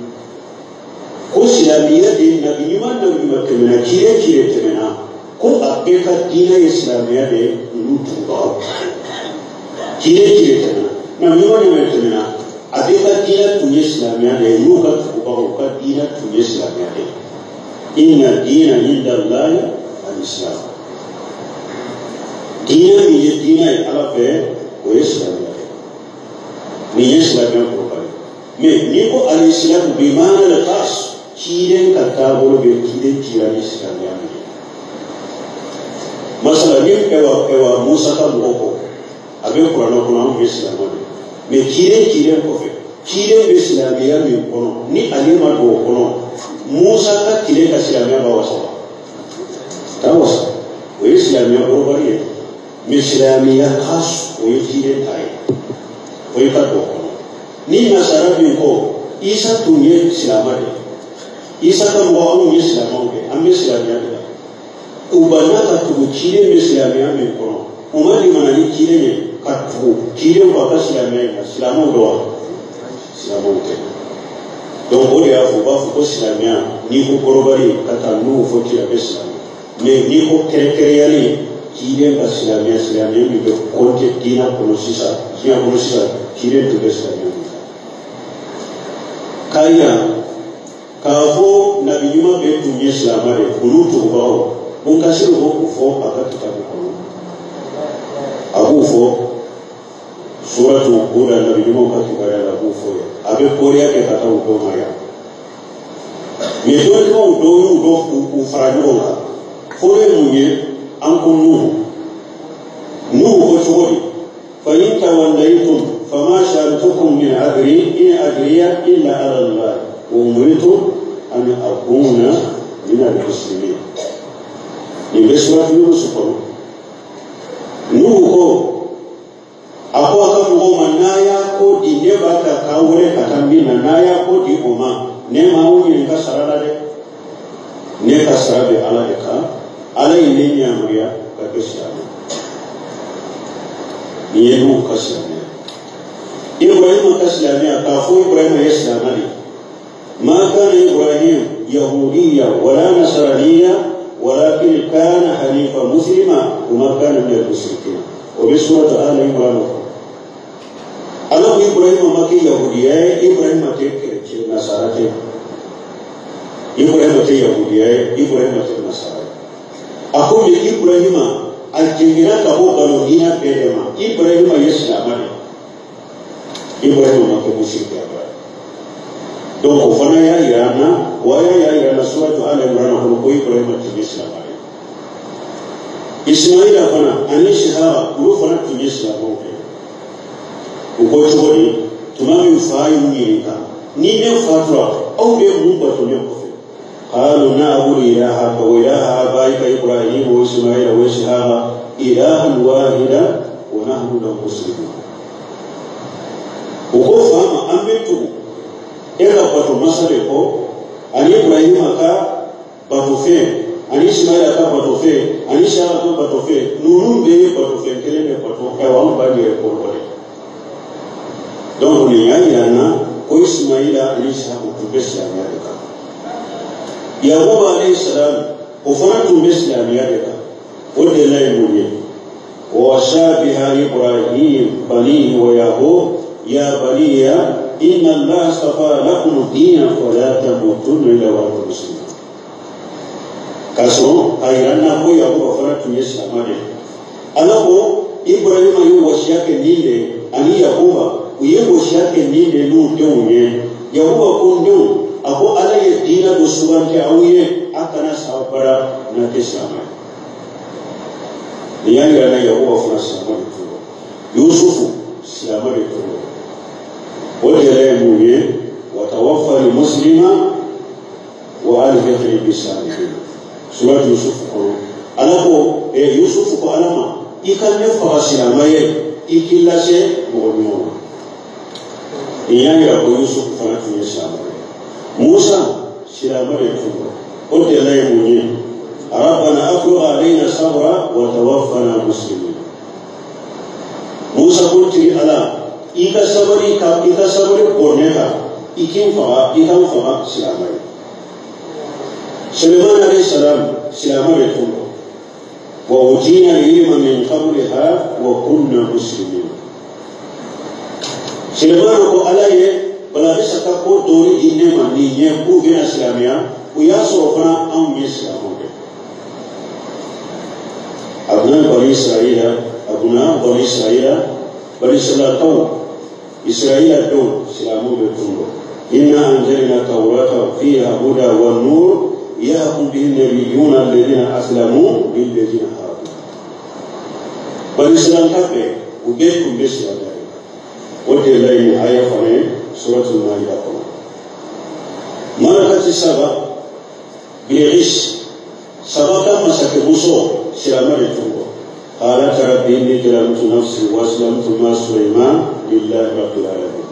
[SPEAKER 1] ko silamɛya de nabi ɲuman nabi ɲuman tɛmɛna ciden ciden tɛmɛna ko a bɛɛ ka diinɛ ye silamɛya de ye ninnu tugubagaw ciden ciden tɛmɛna nabi ɲuman ɲuman tɛmɛna a bɛɛ ka diinɛ tun ye silamɛya de ye n'u ka tugubagaw ka diinɛ tun ye silamɛya de ye inna diina inda Allahi al-islam diinɛ min ye diinɛ ye ala fɛ o ye silamɛya de ye nin ye silamɛya kɔrɔba ye mais n'i ko al-islam bi maana al-khas ciden ka taabolo bɛ ciden cira ni silamɛya min ye masala ni ɛwa Musa ka mɔgɔ kɔ a bɛ kuranɛ kɔnɔ anw ye silamɛ de mais ciden ciden kɔfɛ ciden bɛ silamɛya min kɔnɔ ni ale ma don o kɔnɔ Musa ka tile ka silamɛya b'a wasa wa t'a wasa o ye silamɛya kɔrɔbali ye mais silamɛya khas o ye ciden ta ye o ye ka don o kɔnɔ ni nasara min ko Isa tun ye silamɛ de ye Isa ka mɔgɔ anw ye silamɛw de an bɛ silamɛya de la u banna ka tugu ciden bɛ silamɛya min kɔnɔ u ma limana ni ciden ye ka tugu ciden kɔ a ka silamɛya in na silamɛw don wa silamɛw tɛ donc o de y'a fɔ u b'a fɔ ko silamɛya n'i ko kɔrɔbali ka taa n'u fɔ ci a bɛ silamɛ mais n'i ko kɛrɛnkɛrɛnyalen ciden ka silamɛya silamɛya min bɛ kɔnte diinɛ kɔnɔ sisan diɲɛ kɔnɔ sisan ciden tun bɛ silamɛya min k'a yira k'a fɔ nabi ɲuman bɛɛ tun ye silamɛ de ye olu tugubagaw Munkasiru b'o fɔ a ka kitabu kɔnɔ a b'o fɔ suratu Huda nabi ɲumanw ka kibaruya la a b'o fɔ yen a bɛ koriya kɛ ka taa u dɔw ma yan mais dɔnnibagaw dɔw y'u dɔn k'u fara ɲɔgɔn kan fɔlɔ ye mun ye an ko Nuhu Nuhu ko cogo di fa in tawallaytum fama sa'altukum min ajri in ajriya illa ala Allah wa umirtu an akuna min al-muslimin nin bɛ suratu Yunus kɔnɔ Nuhu ko a ko a ka mɔgɔw ma n'a y'a ko di ne b'a ta k'aw wele ka taa min na n'a y'a ko di o ma ne ma aw ɲininka sara la dɛ ne ka sara bɛ ala de kan ala ye ne yamaruya ka kɛ silamɛ nin ye Nuhu ka silamɛya Ibrahima ka silamɛya k'a fɔ Ibrahima ye silamɛ de ye ما كان إبراهيم يهوديا ولا نصرانيا ولكن كان حنيفا مسلما وما كان من المشركين وبسورة آل عمران ala ko Ibrahima ma kɛ yahudiya ye Ibrahima tɛ chrétien nasara tɛ Ibrahima tɛ yahudiya ye Ibrahima tɛ nasara ye a ko mais Ibrahima a jɛngɛra ka bɔ nkalon diinɛ bɛɛ de ma Ibrahima ye silamɛ de Ibrahima ma kɛ musiriki ye donc o fana y'a yira an na wa y'a yira an na suratu Al Imran kɔnɔ ko Ibrahima tun ye silamɛ ye Ismaila fana ani Sihaba olu fana tun ye silamɛw de ye u ko cogo di tuma min fa y'u ɲininka ni ne fatura aw bɛ mun bato ne kɔfɛ qalu na'budu ilahaka wa ilaha abaika Ibrahima wa Ismaila wa Ishaqa ilahan wahida wa nahnu lahu muslimun u ko fa ma an bɛ tugu e ka bato masa de kɔ ani Ibrahima ka batofɛn ani Ismaila ka batofɛn ani Isaka ka batofɛn ninnu bɛɛ ye batofɛn kelen de bato ayiwa anw b'an yɛrɛ kɔrɔbɔ de donc nin y'a yira n na ko Ismaila ani Isaka tun bɛ silamɛya de kan Yakuba alayhi salam o fana tun bɛ silamɛya de kan o de la ye mun ye ووصى بها إبراهيم بنيه ويعقوب يا بني إن الله اصطفى لكم الدين فلا تموتن إلا وأنتم مسلمون k'a sɔrɔ a yira n na ko Yakuba fana tun ye silamɛ de ye Ala ko Ibrahima ye wasiya kɛ nin de ani Yakuba u ye wasiya kɛ nin de n'u denw ye Yakuba ko n denw a ko Ala ye diinɛ dɔ suganti aw ye a kana sa abada n'a tɛ silamɛ ye nin y'a yira n na Yakuba fana silamɛ de tun don Yusufu silamɛ de tun don o de yɛrɛ ye mun ye wa tawaffani muslima wa alhiqni bisalihin surat Yusufu kɔnɔ Ala ko Yusufu ko Ala ma i ka ne faga silamɛ ye i k'i lase mɔgɔ ɲumanw ma nin y'a yira ko Yusufu fana tun ye silamɛ ye Musa silamɛ de tun don o de la ye mun ye Rabbana afrigh alayna sabra wa tawaffana muslimin Musa ko tigi Ala i ka sabali ka i ka sabali bɔ ne kan i k'i faga i ka n faga silamɛ ye Suleiman alayhi salam silamɛ de tun don wa utina al-ilma min qabliha wa kunna muslimin Suleiman ko Ala ye Balakisa ka ko dɔɔni di ne ma nin ye k'u bɛna silamɛya o y'a sɔrɔ fana anw ye silamɛw de abuna bani Israila abuna bani Israila bani Israilakaw Israila denw silamɛw de tun don inna anzalna tawrata fiha huda wa nur yahkum bihi nabiyyuna alladhina aslamu lilladhina hadu bani Israilaka bɛɛ u bɛɛ tun bɛ silamɛya de kan o de la nin aya fana ye suratul Maida kɔnɔ malakati saba Bilqis saba ka masakɛmuso silamɛ de tun don qalat rabbi inni zalamtu nafsi wa aslamtu ma Sulaiman lillahi rabbil alamin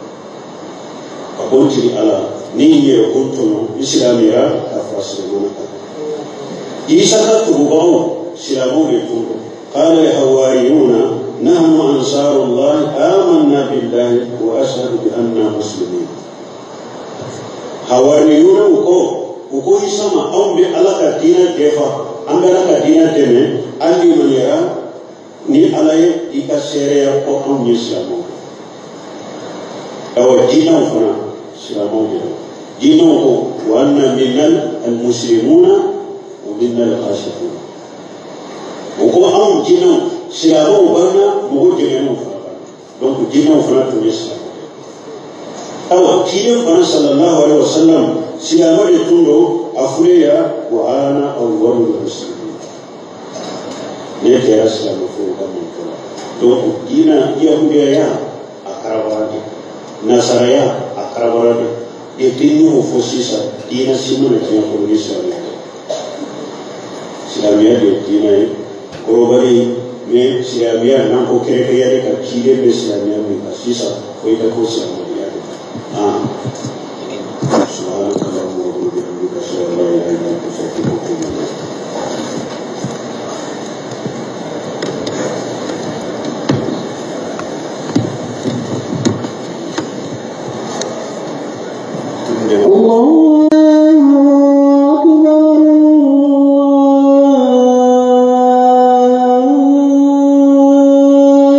[SPEAKER 1] a ko n tigi Ala ni n yɛrɛ ko n tɔɲɔ n silamɛya ka fara Sulemana kan Isa ka tugubagaw silamɛw de tun don qala al-hawariyuna nahnu ansarullahi amanna billahi wa ashhadu bi anna muslimin hawariyuna u ko Isa ma anw bɛ Ala ka diinɛ dɛfa an bɛ Ala ka diinɛ dɛmɛ an limaniyara ni Ala ye i ka seereya ko anw ye silamɛw ye awa diinɛw fana silamɛw de don diinɛw ko wa anna minna al-muslimuna wa minna al-qasitun o ko anw diinɛw silamɛw b'an na mɔgɔ jɛngɛnw fana b'an na donc diinɛw fana tun ye silamɛw ye awa ciden fana sallallahu alaihi wa sallam silamɛ de tun don a fureya wa ana awwalul muslimin ne kɛra silamɛ furu ka mantɔ la donc diinɛ yahudiyaya a karabara de nasaraya a karabara de depuis ne y'o fɔ sisan diinɛ si mana diɲɛ kɔnɔ ni silamɛya tɛ silamɛya de ye diinɛ ye kɔrɔbali mais silamɛya n'an ko kɛrɛnkɛrɛnya de ka ciden bɛ silamɛya min kan sisan fo i ka ko silamɛya de kan سبحانك اللهم وبحمدك أشهد أن لا إله إلا أنت أستغفرك وأتوب إليك.
[SPEAKER 2] الله أكبر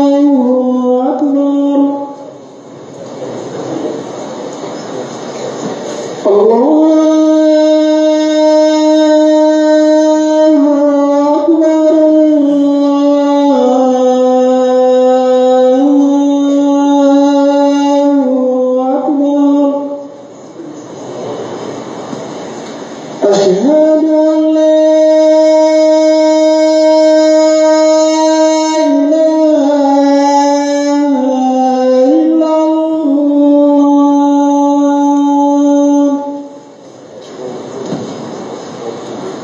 [SPEAKER 2] الله أكبر الله أكبر الله أكبر أشهد أن لا إله إلا الله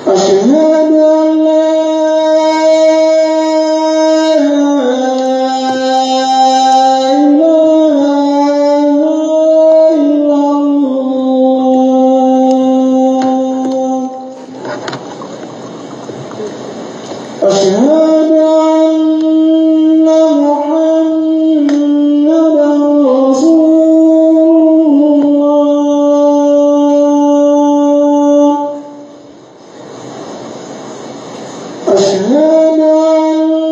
[SPEAKER 2] أشهد أن لا إله أشهد أن محمدا رسول الله. أشهد أن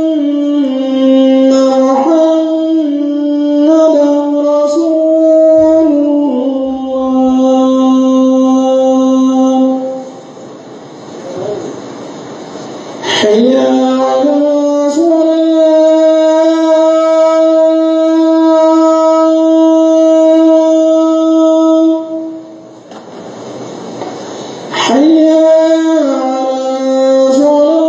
[SPEAKER 2] محمدا رسول الله. حي على الصلاة. حي على الصلاة.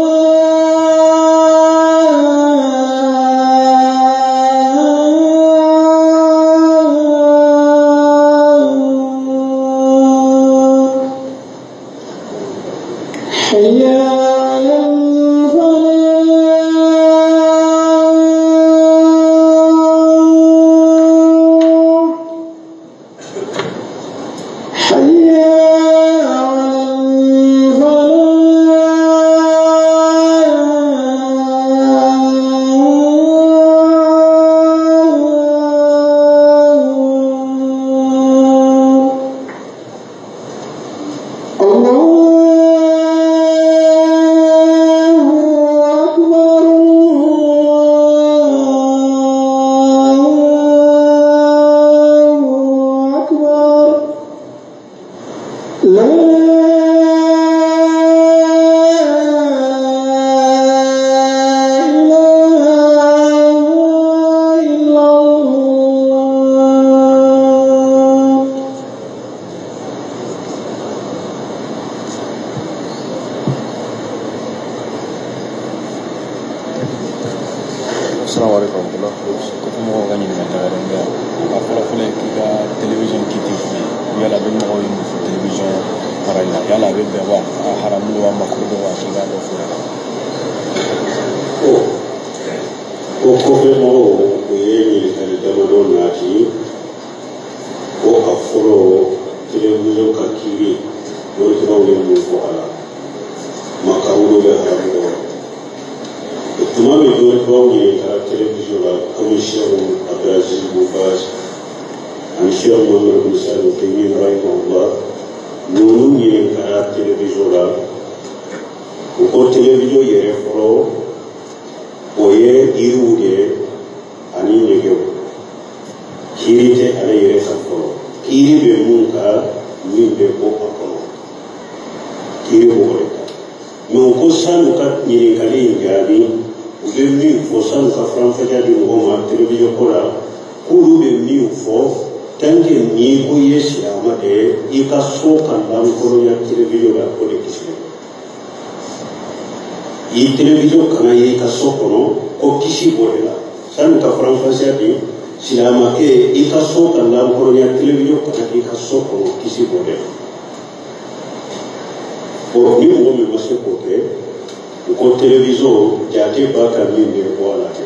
[SPEAKER 2] حي على الفلاح. حي على الفلاح. الله أكبر. الله أكبر. لا إله إلا الله.
[SPEAKER 3] Assalamu alaikum warahmatullah. Ko fo mɔgɔw ka ɲininkali wɛrɛ bɛ yan. A fɔlɔ fɔlɔ ye k'i ka télévision kiti f'i ye. Yala a bɛ mɔgɔw ye mun fɔ télévision marali la? Yala a bɛ bɛn wa? A haramu don wa, makuru don wa? K'i k'a dɔ f'u ɲɛna.
[SPEAKER 1] O kɔfɛ mɔgɔw, u ye ɲininkali damadɔ nati ko a fɔlɔ, télévision ka kiiri, dɔnnikɛlaw ye mun fɔ a la, makaru dɔ bɛ, haramu dɔ wa? Tuma min dɔnnikɛlaw ɲininkara télévision la, komi Sheikh Abdulaziz bin Baz ani Sheikh Muhammad bin Salih Uthaymin rahimahullah, ninnu ɲininkara télévision la, u ko télévision yɛrɛ fɔlɔ, o ye yiriw de ye ani nɛgɛw. Kiiri tɛ ale yɛrɛ kan fɔlɔ. Kiiri bɛ mun kan? Min bɛ bɔ a kɔnɔ, kiiri b'o de kan. Mɛ u ko sanu ka ɲininkali in jaabi, u bɛ min fɔ, sanu ka faranfasiya di mɔgɔw ma télévision ko la, k'olu bɛ min fɔ, tant que n'i ko i ye silamɛ de ye, i ka so ka lankolonya télévision la, o de kisi i télévision kana ye i ka so kɔnɔ, ko kisi b'o de la. Sanu ka faranfasiya di silamakɛ, i ka so ka lankolonya, télévision kana k'i ka so kɔnɔ, kisi b'o de la. Bon, ni mɔgɔ min ma se k'o kɛ, u ko télévision jate b'a ka min bɛ bɔ a la kɛ.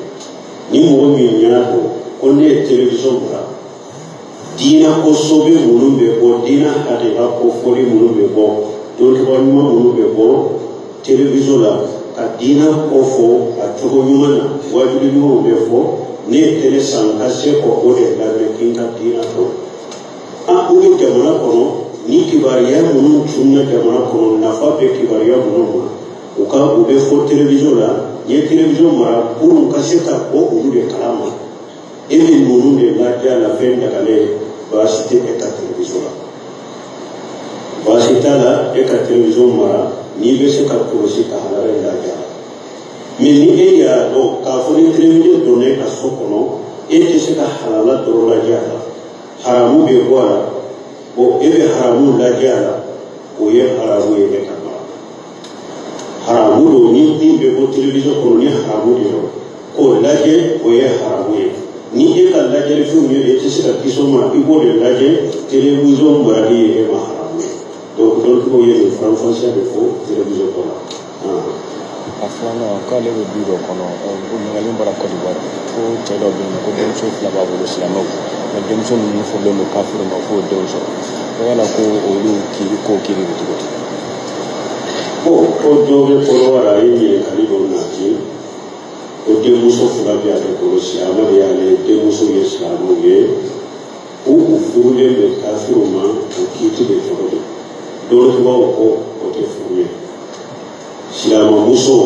[SPEAKER 1] Ni mɔgɔ min y'a dɔn ko ne ye télévision mara, diinɛ ko sobe minnu bɛ bɔ, diinɛ hakɛla ko fɔli minnu bɛ bɔ, dɔnkibaga ɲuman minnu bɛ bɔ télévision la ka diinɛ ko fɔ a cogo ɲuman na, wajuli ɲumanw bɛ fɔ, ne ye télé san ka se k'o de lamɛn k'i ka diinɛ dɔn. An u bɛ jamana kɔnɔ ni kibaruya minnu tunna jamana kɔnɔ, nafa bɛ kibaruya minnu ma, u ka u bɛ fɔ télévision la, n ye télévision mara pour ka se ka bɔ olu de kalama, e bɛ ninnu de lajɛ a la, fɛn dagalen, baasi tɛ e ka télévision la, baasi t'a la. E ka télévision mara, n'i bɛ se ka kɔlɔsi ka halala in lajɛ a la. Mɛ ni e y'a dɔn k'a fɔ ni télévision donna e ka so kɔnɔ, e tɛ se ka halala dɔrɔn lajɛ a la, haramu bɛ bɔ a la, bon, e bɛ haramu lajɛ a la, o ye haramu ye e ka mara. Haramu don. Ni min bɛ bɔ télévision kɔnɔ, ni haramu de don, k'o lajɛ, o ye haramu ye. Ni e ka lajɛlifɛnw ye, e tɛ se ka kisi o ma, i b'o de lajɛ, télévision marali ye e ma haramu ye. Donc dɔntigiw ye nin faranfasiya de fɔ télévision ko la.
[SPEAKER 3] A filanan, k'ale bɛ du dɔ kɔnɔ, ko ɲininkali bɔra Côte d'Ivoire, ko cɛ dɔ bɛ yen nɔ, ko denmuso fila b'a bolo, silamɛw, mɛ denmuso ninnu furulen don kafiri ma f'o denw sɔrɔ, ko yala ko olu kiiri ko kiiri bɛ cogo di?
[SPEAKER 1] Ko ko dɔ bɛ kɔrɔbɔrɔ a ye ɲininkali dɔ nati ko denmuso fila bɛ ale bolo silamɛ de y'ale denmuso ye silamɛw ye ko u furulen bɛ kafiriw ma o kiiti bɛ cogo di dɔnnibaw ko o tɛ furu ye silamɛmuso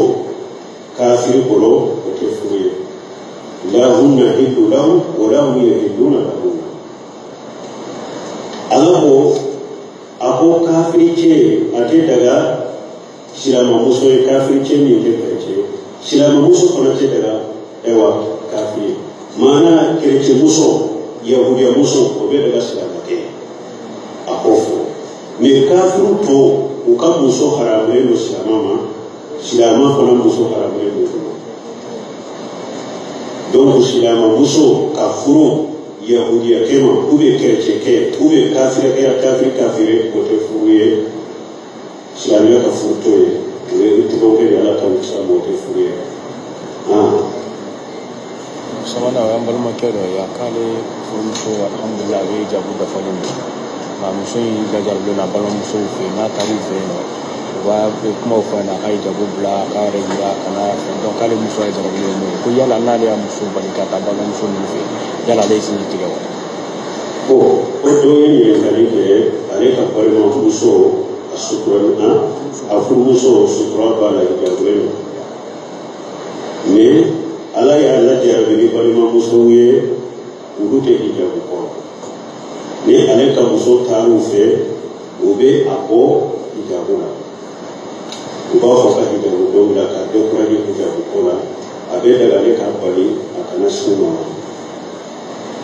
[SPEAKER 1] kafiri bolo o tɛ furu ye la hunna hillu lahum wa la hum yahilluna lahunna ala ko a ko kafiri cɛ a tɛ daga silamɛmuso ye kafiri cɛ min tɛ kerecɛn ye silamɛmuso fana tɛ daga ayiwa kafiri ye maana kerecɛnmuso yahudiyamuso o bɛ daga silamɛkɛ ye a k'o fɔ mɛ kafiriw tɔw u ka muso haramulen don silamɛ ma silamɛ fana muso haramulen don u ma donc silamɛmuso ka furu yahudiyakɛ ma ou bien kerecɛnkɛ ou bien kafirikɛ kafiri kafiri o tɛ furu ye silamɛya ka furu t'o ye o ye tɔgɔkɛ de ala ka wusa ma o tɛ furu ye.
[SPEAKER 3] Sabanan o y'an balimakɛ dɔ ye a k'ale furumuso alhamdulilah a bɛ hijabu dafalen don nka muso in lajarabilen don a balimamusow fɛ yen n'a taar'u fɛ yen nɔ u b'a kumaw fɔ a ɲɛna a ka hijabu bila a k'a yɛrɛ yira a kana fɛn donc k'ale muso lajarabilen don ko yala n'ale y'a muso bali ka taa balimamuso ninnu fɛ yala ale ye sinji tigɛ wa.
[SPEAKER 1] Ko o dɔ ye ɲininkali kɛ ale ka balimamuso a sutura a furumuso sutura b'a la hijabulen don mais ala y'a lajarabi ni balimamusow ye olu tɛ hijabu kɔrɔ ni ale ka muso taar'u fɛ u bɛ a bɔ hijabu la u b'a fɔ ka hijabu dɔw la ka décourager hijabu ko la a bɛ daga ale k'a bali a kana s'u ma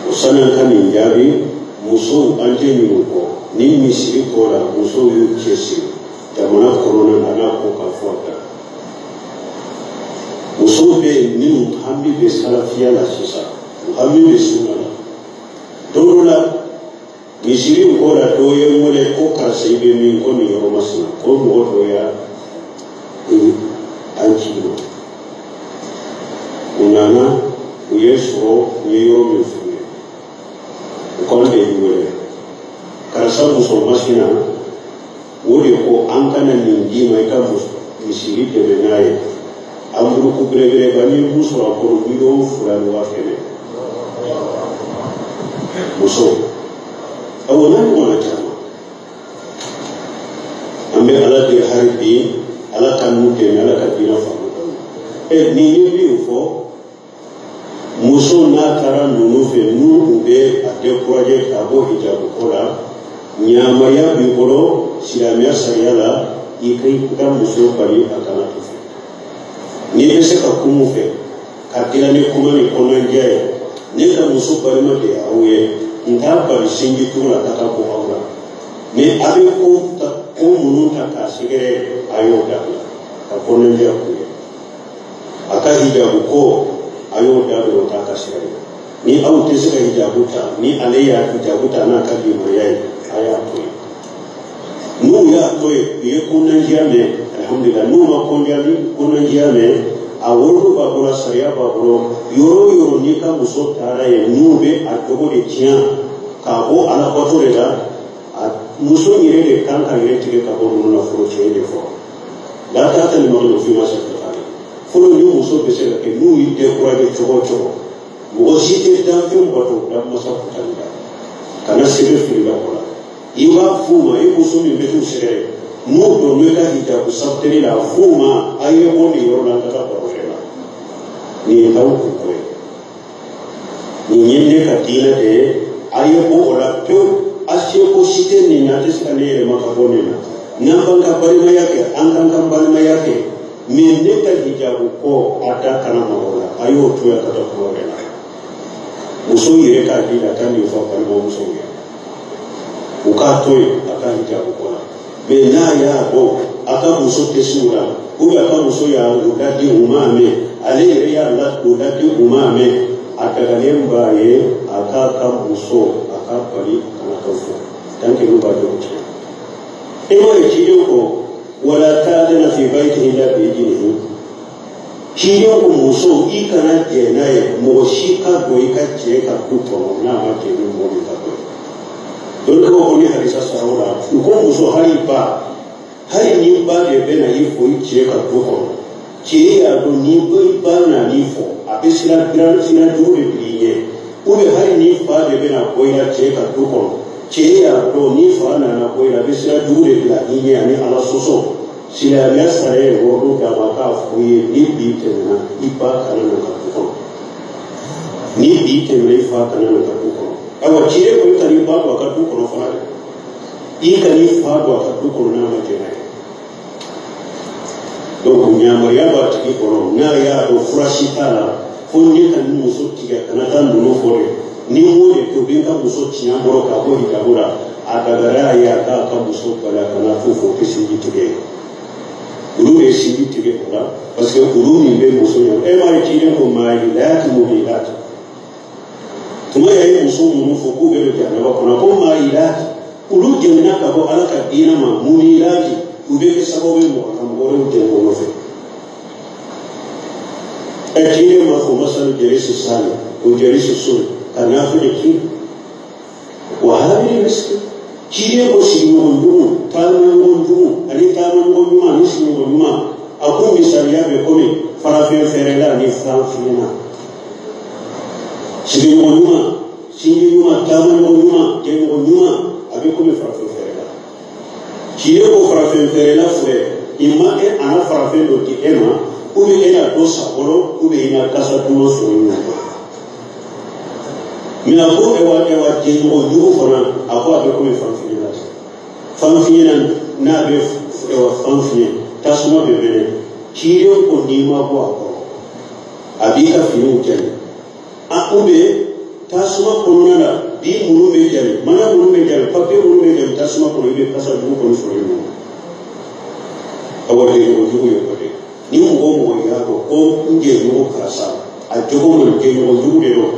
[SPEAKER 1] o sani an ka nin jaabi musow an tɛ ɲinɛ u kɔ ni misiri ko la musow y'u cɛsiri jamana kɔnɔna na n'a ko k'a fɔ a da musow bɛ yen minnu hami bɛ salafiya la sisan u hami bɛ sunna la don dɔ la misiri in ko la dɔ ye n wele ko karisa i bɛ min ko nin yɔrɔ masina ko mɔgɔ dɔ y'a an ci ma u nana u ye sɔrɔ u ye yɔrɔ min f'u ye u k'an de y'i wele karisa muso masina o de ko an kana nin d'i ma i ka misiri dɛmɛ n'a ye an buruku belebeleba n'i b'u sɔrɔ a kɔnɔ 2,100,000 muso awɔ n'a ɲɔgɔnna caman an bɛ ala deli hali bi ala ka n'u dɛmɛ ala ka diinɛ faamu ɛ nin ye min fɔ muso n'a taara ninnu fɛ n'u u bɛ a décourager ka bɔ hijabu ko la yamaruya b'i bolo silamɛya sariya la i ka i ka muso bali a kana to fɛ n'i bɛ se ka kuma u fɛ ka dilan ni kuma ni kɔnɔnajɛ ye ne ka muso balima de ye aw ye n t'a bali sinji tugu la ka taa bɔ aw la ni a bɛ ko ta ko minnu ta k'a sɛgɛrɛ a y'o dabila ka kɔnɔnajɛ k'u ye a ka hijabu ko a y'o dabila o t'a ka sira ye ni aw tɛ se ka hijabu ta ni ale y'a hijabu ta n'a ka limaniya ye a y'a to yen n'u y'a to yen u ye kɔnɔnajɛya mɛn alhamdulilah n'u ma kɔnɔnajɛya mɛn a wolo b'a bolo sariya b'a bolo yɔrɔ o yɔrɔ n'i ka muso taara yen n'u bɛ a jogo de tiɲɛ k'a bɔ alabato de la a muso yɛrɛ de kan ka yɛrɛ tigɛ ka bɔ ninnu na fɔlɔ cɛ de fɔ la t'a tɛ nin ma fi ma se ka fɔlɔ ni muso bɛ se ka kɛ n'u y'i décourager cogo o cogo mɔgɔ si tɛ danfɛn bato da masa kutali la kana sɛbɛn fili la o la i b'a f'u ma i muso min bɛ t'u sɛgɛrɛ n'u donn'u ka hijabu sabuteli la a f'u ma a ye bɔ nin yɔrɔ la an ka taa baro wɛrɛ la nin ye t'aw kunko ye nin ye ne ka diinɛ de ye a ye bɔ o la pewu a seko si tɛ nin na a tɛ se ka ne yɛlɛma ka bɔ nin na n'an b'an ka balimaya kɛ an k'an ka balimaya kɛ mɛ ne ka hijabu ko a da kana maga o la a y'o to yen ka taa kuma wɛrɛ la muso yɛrɛ k'a jija ka nin fɔ balimamusow ye u k'a to yen a ka hijabu ko la mɛ n'a y'a bɔ a ka muso tɛ se o la ou bien a ka muso y'a o ladi u m'a mɛn ale yɛrɛ y'a o ladi u m'a mɛn a dagalen b'a ye a k'a ka muso a k'a bali a kana t'o fɔ tant que n'u b'a dɔn tiɲɛ e m'a ye ciden ko wala ta'dana fi baytihi illa bi idnihi ciden ko muso i kana jɛ n'a ye mɔgɔ si ka don i ka cɛ ka du kɔnɔ n'a ma jɛ ni mɔgɔ min ka don ye dɔnnibagaw ko ni hadisa sara o la u ko muso hali ba Hali ni ba de bɛ na i fo i cɛ ka du kɔnɔ, cɛ y'a dɔn ni i ba nan'i fo, a bɛ sira jugu de bila i ɲɛ. Ou bien hali ni fa de bɛ na bɔ i la cɛ ka du kɔnɔ, cɛ y'a dɔn ni fa nana bɔ i la, a bɛ sira jugu de bila i ɲɛ ani Ala sɔsɔ. Silamɛya sariya ye wɔɔrɔ kɛ a ma k'a fɔ i ye ni bi tɛmɛna i ba kana na ka du kɔnɔ, ni bi tɛmɛna i fa kana na ka du kɔnɔ. Ayiwa ciden ko i kan'i ba don a ka du kɔnɔ fana dɛ, i kan'i fa don a ka du kɔnɔ n'a ma jɛn n'a ye. Donc yamaruya b'a tigi kɔnɔ n'a y'a dɔn fura si t'a la fo ne ka nin muso tigɛ kana taa ninnu fɔ dɛ, ni n m'o de kɛ u bɛ n ka muso tiɲɛ bolo k'a bɔ hijabu la. A dagara ye a k'a ka muso bali a kana fo fo o tɛ sinji tigɛ ye. Olu de ye sinji tigɛ o la parce que olu min bɛ muso ɲɛ e m'a ye ciden ko maa ye laati mun b'i laati tuma y'a ye muso minnu fɔ k'u bɛ don jahanaba kɔnɔ ko maa ye laati olu jɛnna ka bɔ Ala ka diinɛ ma mun b'i laati u bɛ kɛ sababu ye mɔgɔ ka mɔgɔ wɛrɛw jɛn o nɔfɛ. Ɛ ciden m'a fɔ masalu jalisi sali o jalisi soli ka nafili ki wa habili miski. Ciden ko sigiɲɔgɔn jugu, taamaɲɔgɔn jugu ani taamaɲɔgɔn ɲuman ani sigiɲɔgɔn ɲuman, a ko misaliya bɛ komi farafin fɛrɛla ani fanfinna. Sigiɲɔgɔn ɲuman, sinji ɲuman, taamaɲɔgɔn ɲuman, jɛɲɔgɔn ɲuman, a bɛ komi farafin fɛrɛla. Ciden ko farafin fɛrɛla filɛ, i ma e ana farafin dɔ di e ma, ou bien e na dɔ sa bolo, ou bien i na kasa duman sɔrɔ ɲɔgɔn kɔrɔ. Mais a ko ɛwa jɛɲɔgɔn jugu fana, a ko a bɛ komi fanfiɲɛna. Fanfiɲɛna n'a bɛ ɛwa fanfiɲɛ, tasuma bɛ mɛnɛ. Ciden ko n'i ma bɔ a kɔrɔ, a b'i ka finiw jali. A ou bien tasuma kɔnɔna la, bin minnu bɛ jali, mana minnu bɛ jali, papiye minnu bɛ jali tasuma kɔnɔ, i bɛ kasa jugu kɔni sɔrɔ yen nɔ. Awa jɛɲɔgɔn jugu ye o de ye. Ni mɔgɔ o mɔgɔ y'a dɔn ko n jɛɲɔgɔn karisa, a jogo man ɲi, jɛɲɔgɔn jugu de don.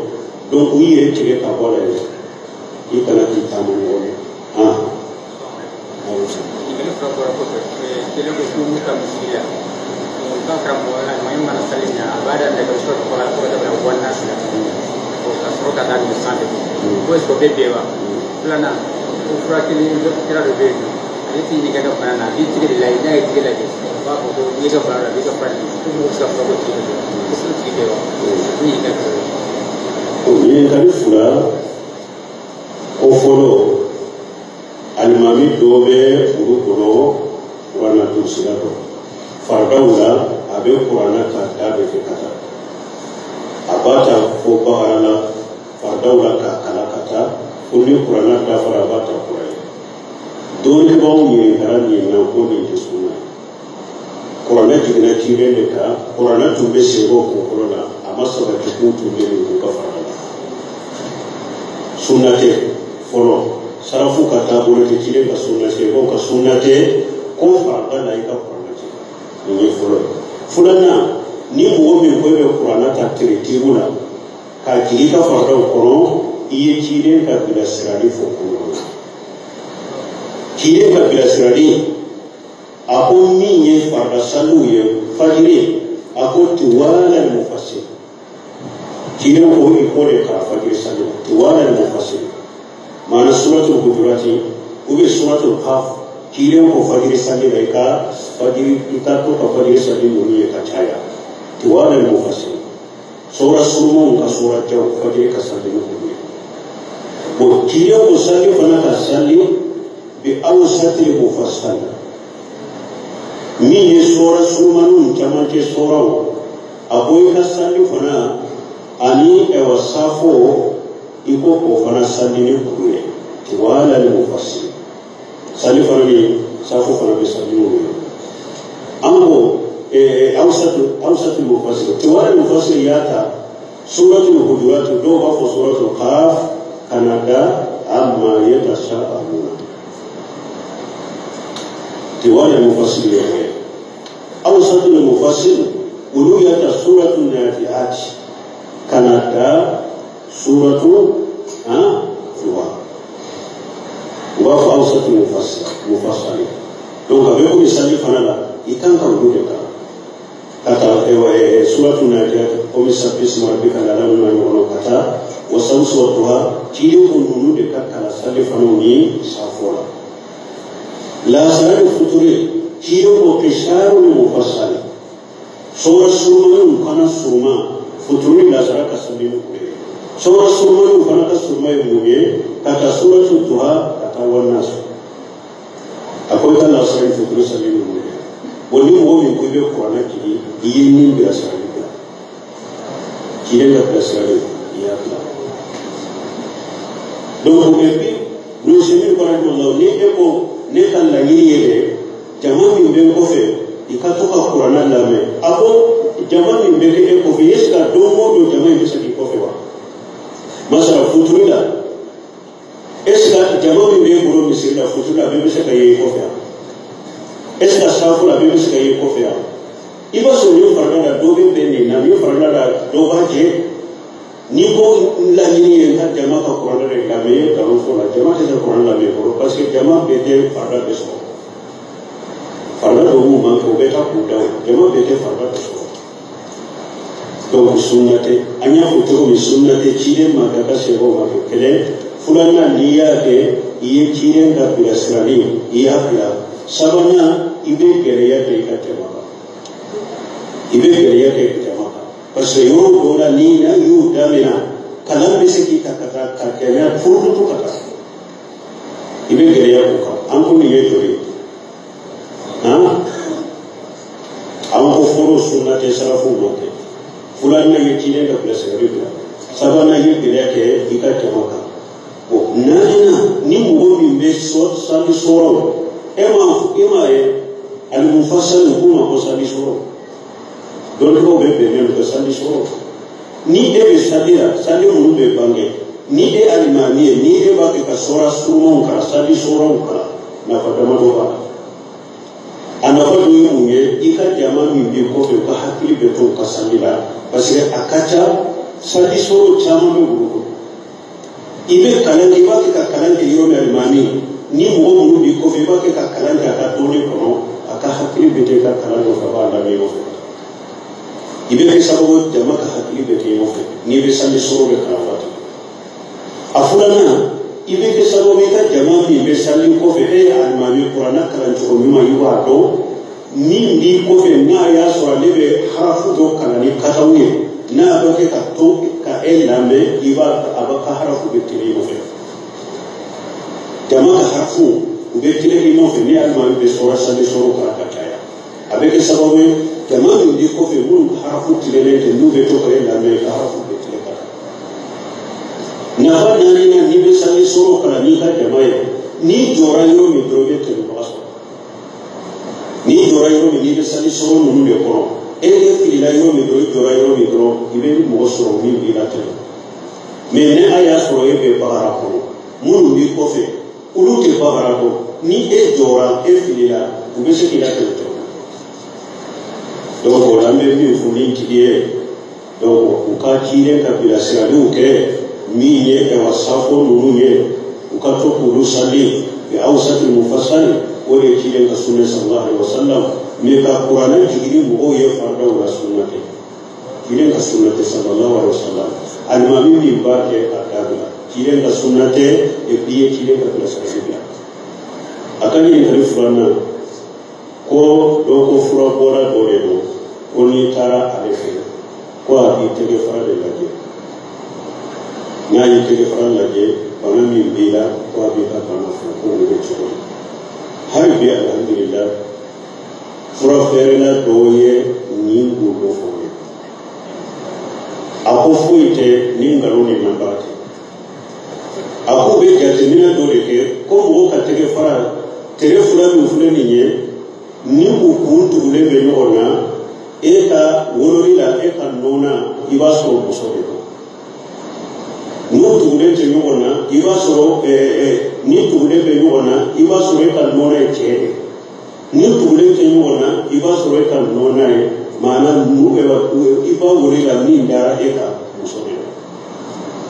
[SPEAKER 1] Donc i yɛrɛ tigɛ ka bɔ a la yɛrɛ, i kana k'i taama ɲɔgɔn ye.
[SPEAKER 4] Ɲininkali fila bɔra kɔfɛ, kelen ko k'u ka misiri la, u ka karamɔgɔ alimami mana sali ɲɛ, a b'a daminɛ ka sɔrɔ ka fɔ ka taa wa nasi la, ka sɔrɔ ka taa nin sanfɛ, ko est ce que o bɛ bɛn wa? Filanan, ko furakɛli kira dɔ bɛ yen nɔ, ale t'i ɲininka ka bana na, a b'i tigɛ de lajɛ, n'a ye tigɛ lajɛ, a b'a fɔ ko n'i ka bana la, a b'i ka fura di, ko mɔgɔ bɛ se ka fura k'o tigi la, est ce que o tigi bɛ wa? O ɲininkali fila ye.
[SPEAKER 1] O ɲininkali fila ko fɔlɔ, alimami dɔ bɛ olu kɔnɔ kuranna dursila dɔ faridaw la, a bɛ kuranna ta da bɛ kɛ ka taa, a b'a ta fo bakara la faridaw la k'a kalan ka taa fo ni kuranna dafara a b'a ta kura ye. Dɔnnibagaw ɲininkara nin na ko nin tɛ sunna ye. Kuranna jiginna ciden de kan, kuranna tun bɛ sen bɔ kunkolo la, a ma sabati k'u tun bɛ nin k'u ka farida la. Sunna tɛ fɔlɔ, sarafu ka taabolo tɛ ciden ka sunna tɛ, ko ka sunna tɛ ko farida la i ka kuranna tɛ. Nin ye fɔlɔ ye. Filanan, ni mɔgɔ min ko e bɛ kuranna ta tiritigiw la k'a jigin i ka faridaw kɔnɔ, i ye ciden ka bilasirali fɔ kɔnɔ. Ciden ka bilasirali, a ko min ye farida saliw ye fajiri, a ko tiwala mufassir. Ciden ko i ko de k'a fajiri sali la, tiwala mufassir. Maana suratul hujurati ou bien suratul qaf, ciden ko fajiri sali la i ka fajiri, i ka to ka fajiri sali ninnu ye ka caya. Tiwala mufassir. Sura surumanw ka sura jaw fajiri ka sali ninnu ye. Bon, ciden ko sali fana ka sali bi awsatil mufassal. Min ye sura surumanw camancɛ suraw, a ko i ka sali fana ani ɛwɔ safo, i ko o fana sali ni kuru ye. Tiwala ni mufassir. Sali fana ni safo fana bɛ sali n'olu ye. An ko awsatu mufassir. Tiwala ni mufassir y'a ta suratul hujurat, dɔw b'a fɔ suratul qaf, ka na da amma yatasaaluna. Tiwala ni mufassir ye o ye. Awsatu mufassir, olu y'a ta suratul naziat ka na da suratu duha. U b'a fɔ awsatu mufassir. Donc a bɛ komi sali fana la, i kan ka olu de kalan. Ka taa suratu naziat komi sabbi isma rabbika al-a'la n'a ɲɔgɔnnaw ka taa wa samsu wa duha, ciden ko ninnu de ka kalan sali fanaw ni safo la. Lasara ni futuri ciden ko kisarul mufassal sura surmanu kana surma futuri lasara ka sali ni kure sura surmanu fana ka surma ye mun ye ka taa suratu duha ka taa wannas a ko i ka lasara ni futuri sali ni mun ye bon ni mɔgɔ min ko i bɛ kuranɛ jigin i ye min bilasirali bila ciden ka bilasirali i y'a bila donc et puis Ibn rahimahullah ni e ko ne ka laɲini ye dɛ jama min bɛ n kɔfɛ i ka to ka kuranɛ lamɛn a ko jama min bɛ kɛ e kɔfɛ est ce que don o don jama in bɛ se k'i kɔfɛ wa masala futuri la est ce que jama min bɛ e bolo misiri la futuri la bɛɛ bɛ se ka ye i kɔfɛ wa est ce que safo la bɛɛ bɛ se ka ye i kɔfɛ wa i b'a sɔrɔ nin farida la dɔ bɛ bɛn nin na nin farida la dɔ b'a jɛ ni ko laɲini ye n ka jama ka kuranɛ de lamɛn i ye nkalon fɔ la jama tɛ se kuranɛ lamɛn kɔrɔ parce que jama bɛɛ tɛ farida bɛɛ sɔrɔ farida dɔw b'u man kɛ u bɛ taa k'u da o jama bɛɛ tɛ farida bɛɛ sɔrɔ donc sunna tɛ an y'a fɔ cogo min sunna tɛ ciden ma kɛ a ka sɛbɛnw ma kɛ kelen filanan n'i y'a kɛ i ye ciden ka bilasirali i y'a bila sabanan i bɛ gɛlɛya kɛ i ka jama kan i bɛ gɛlɛya kɛ i ka jama kan parce que yɔrɔ dɔw la ni n'a y'u daminɛ kalan bɛ se k'i ta ka taa ka gɛlɛya furukutu ka taa i bɛ gɛlɛya k'o kan an ko nin ye joli ye han an ko fɔlɔ sunna tɛ sarafuw ma kɛ filanan ye ciden ka bilasirali bila sabanan ye gɛlɛya kɛ i ka jama kan bon naaninan ni mɔgɔ min bɛ sali sɔrɔ e m'a ye alimufasali k'u ma ko sali sɔrɔ dɔnnibaw bɛ bɛn min kan sali sɔrɔ ni e bɛ sali la sali minnu bɛ bange ni e alimami ye ni e b'a kɛ ka sɔra surumanw kalan sali sɔrɔw kalan nafa damadɔ b'a la a nafa dɔ ye mun ye i ka jama min b'i kɔfɛ u ka hakili bɛ to u ka sali la parce que a ka ca sali sɔrɔ caman bɛ wolo kɔnɔ i bɛ kalan kɛ i b'a kɛ ka kalan kɛ yɔrɔ min alimami ni mɔgɔ minnu b'i kɔfɛ i b'a kɛ ka kalan kɛ a ka dɔnni kɔnɔ a ka hakili bɛ to i ka kalan nɔfɛ a b'a lamɛn ɲɔgɔn fɛ i bɛ kɛ sababu jama ka hakili bɛ kɛ ɲɔgɔn fɛ n'i bɛ sali sɔrɔ bɛ kalan waati a filanan i bɛ kɛ sababu i ka jama min bɛ sali kɔfɛ e ye alimami kuranɛ kalan cogo ɲuman i b'a dɔn min b'i kɔfɛ n'a y'a sɔrɔ ale bɛ harafu dɔ kalan ni kataw ye n'a bɛ kɛ ka to ka e lamɛn i b'a a b'a ka harafu bɛ teli i nɔfɛ jama ka harafu u bɛ teli i nɔfɛ ni alimami bɛ sɔrɔ sali sɔrɔ kalan ka caya a bɛ kɛ sababu ye jama min b'i kɔfɛ minnu harafu tilennen tɛ n'u bɛ to ka e lamɛn i ka harafu bɛ tilen ka taa nafa naaninan n'i bɛ sali sɔrɔ kalan n'i ka jama ye n'i jɔra yɔrɔ min dɔrɔn i bɛ tɛmɛbaga sɔrɔ n'i jɔra yɔrɔ min n'i bɛ sali sɔrɔ ninnu de kɔnɔ e de filila yɔrɔ min dɔrɔn i jɔra yɔrɔ min dɔrɔn i bɛ mɔgɔ sɔrɔ min b'i latɛmɛ mɛ ni a y'a sɔrɔ e bɛ bagara kɔnɔ minnu b'i kɔfɛ olu tɛ bagara dɔn ni e jɔra e filila u bɛ se k'i latɛmɛ cogo donc o la an bɛ min fɔ ni tigi ye donc u ka ciden ka bilasiraliw kɛ min ye ɛwa safo ninnu ye u ka to k'olu sali bi awsati mufassali o de ye ciden ka sunna sallallahu alaihi wasallam mais ka kuranɛ jigini mɔgɔw ye faridaw la sunna tɛ ciden ka sunna tɛ sallallahu alaihi wasallam alimami min b'a kɛ a dabila ciden ka sunna tɛ et puis i ye ciden ka bilasirali bila a ka ɲininkali filanan ko dɔ ko fura bɔra dɔ de don ko n'i taara ale fɛ ko a b'i tɛgɛ fara de lajɛ n'a y'i tɛgɛ fara lajɛ bana min b'i la ko a b'i ka bana fɔ ko o bɛ cogo di hali bi alhamdulillah fura feerela dɔw ye nin gundo fɔ n ye a ko foyi tɛ ni nkalon ni nanbara tɛ a k'u bɛ jateminɛ dɔ de kɛ ko mɔgɔw ka tɛgɛ fara tere fila min filɛ nin ye ni u kun tugulen bɛ ɲɔgɔn na e ka wololi la e ka nɔ na i b'a sɔrɔ muso de don n'u tugulen tɛ ɲɔgɔn na i b'a sɔrɔ ni tugulen bɛ ɲɔgɔn na i b'a sɔrɔ e ka nɔnɔ ye cɛ de ni tugulen tɛ ɲɔgɔn na i b'a sɔrɔ e ka nɔnɔ ye maana i b'a wolo la min dara e ka muso de la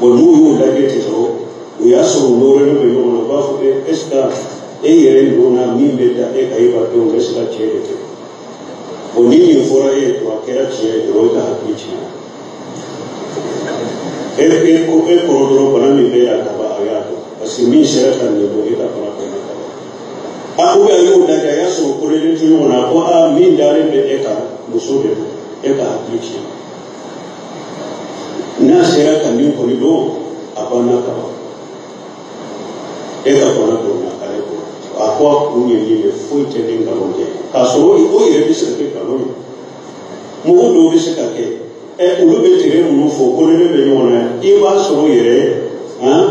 [SPEAKER 1] bon n'u y'o lajɛ ten sɔrɔ o y'a sɔrɔ u nɔrɔlen bɛ ɲɔgɔn na u b'a fɔ est ce que e yɛrɛ nɔnɔ min bɛ da e kan e b'a dɔn est ce que cɛ de tɛ bon ni nin fɔra e ye dɔrɔn a kɛra tiɲɛ ye dɔrɔn e ka hakili tiɲɛna e ko e kɔrɔ dɔrɔn bana min bɛ yan ka ban a y'a dɔn parce que min sera ka nin dɔn e ka bana kɔnɔ ka ban A ou bien a y'o lajɛ, a y'a sɔrɔ kolelen tɛ ɲɔgɔn na, ko aa, min dalen bɛ e kan, muso de don, e ka hakili tiɲɛ. N'a sera ka min kɔni dɔn, a banna ka ban, e ka kɔnɔ don na ale kɔnɔ. A ko a kun ye min ye, foyi tɛ ni nkalon tɛ, k'a sɔrɔ o yɛrɛ bɛ se ka kɛ nkalon ye. Mɔgɔ dɔw bɛ se ka kɛ ɛ, olu bɛ tere minnu fɔ ko ne bɛ ɲɔgɔn na, i b'a sɔrɔ yɛrɛ han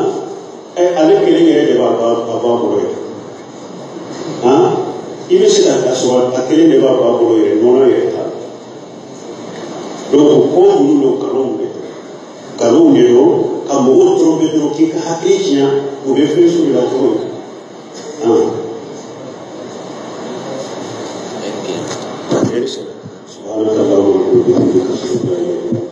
[SPEAKER 1] ɛ, ale kelen yɛrɛ de b'a ba a ba bolo yɛrɛ han, i bɛ se ka sɔrɔ a kelen de b'a ba bolo yɛrɛ, nɔnɔ yɛrɛ t'a la. Donc ko ninnu don, nkalonw de don, nkalonw de don ka mɔgɔw tromper dɔrɔn k'i ka hakili tiɲɛ. U bɛ fɛn sugu la cogo min han. سبحانك اللهم وبحمدك، اشهد ان لا اله الا انت.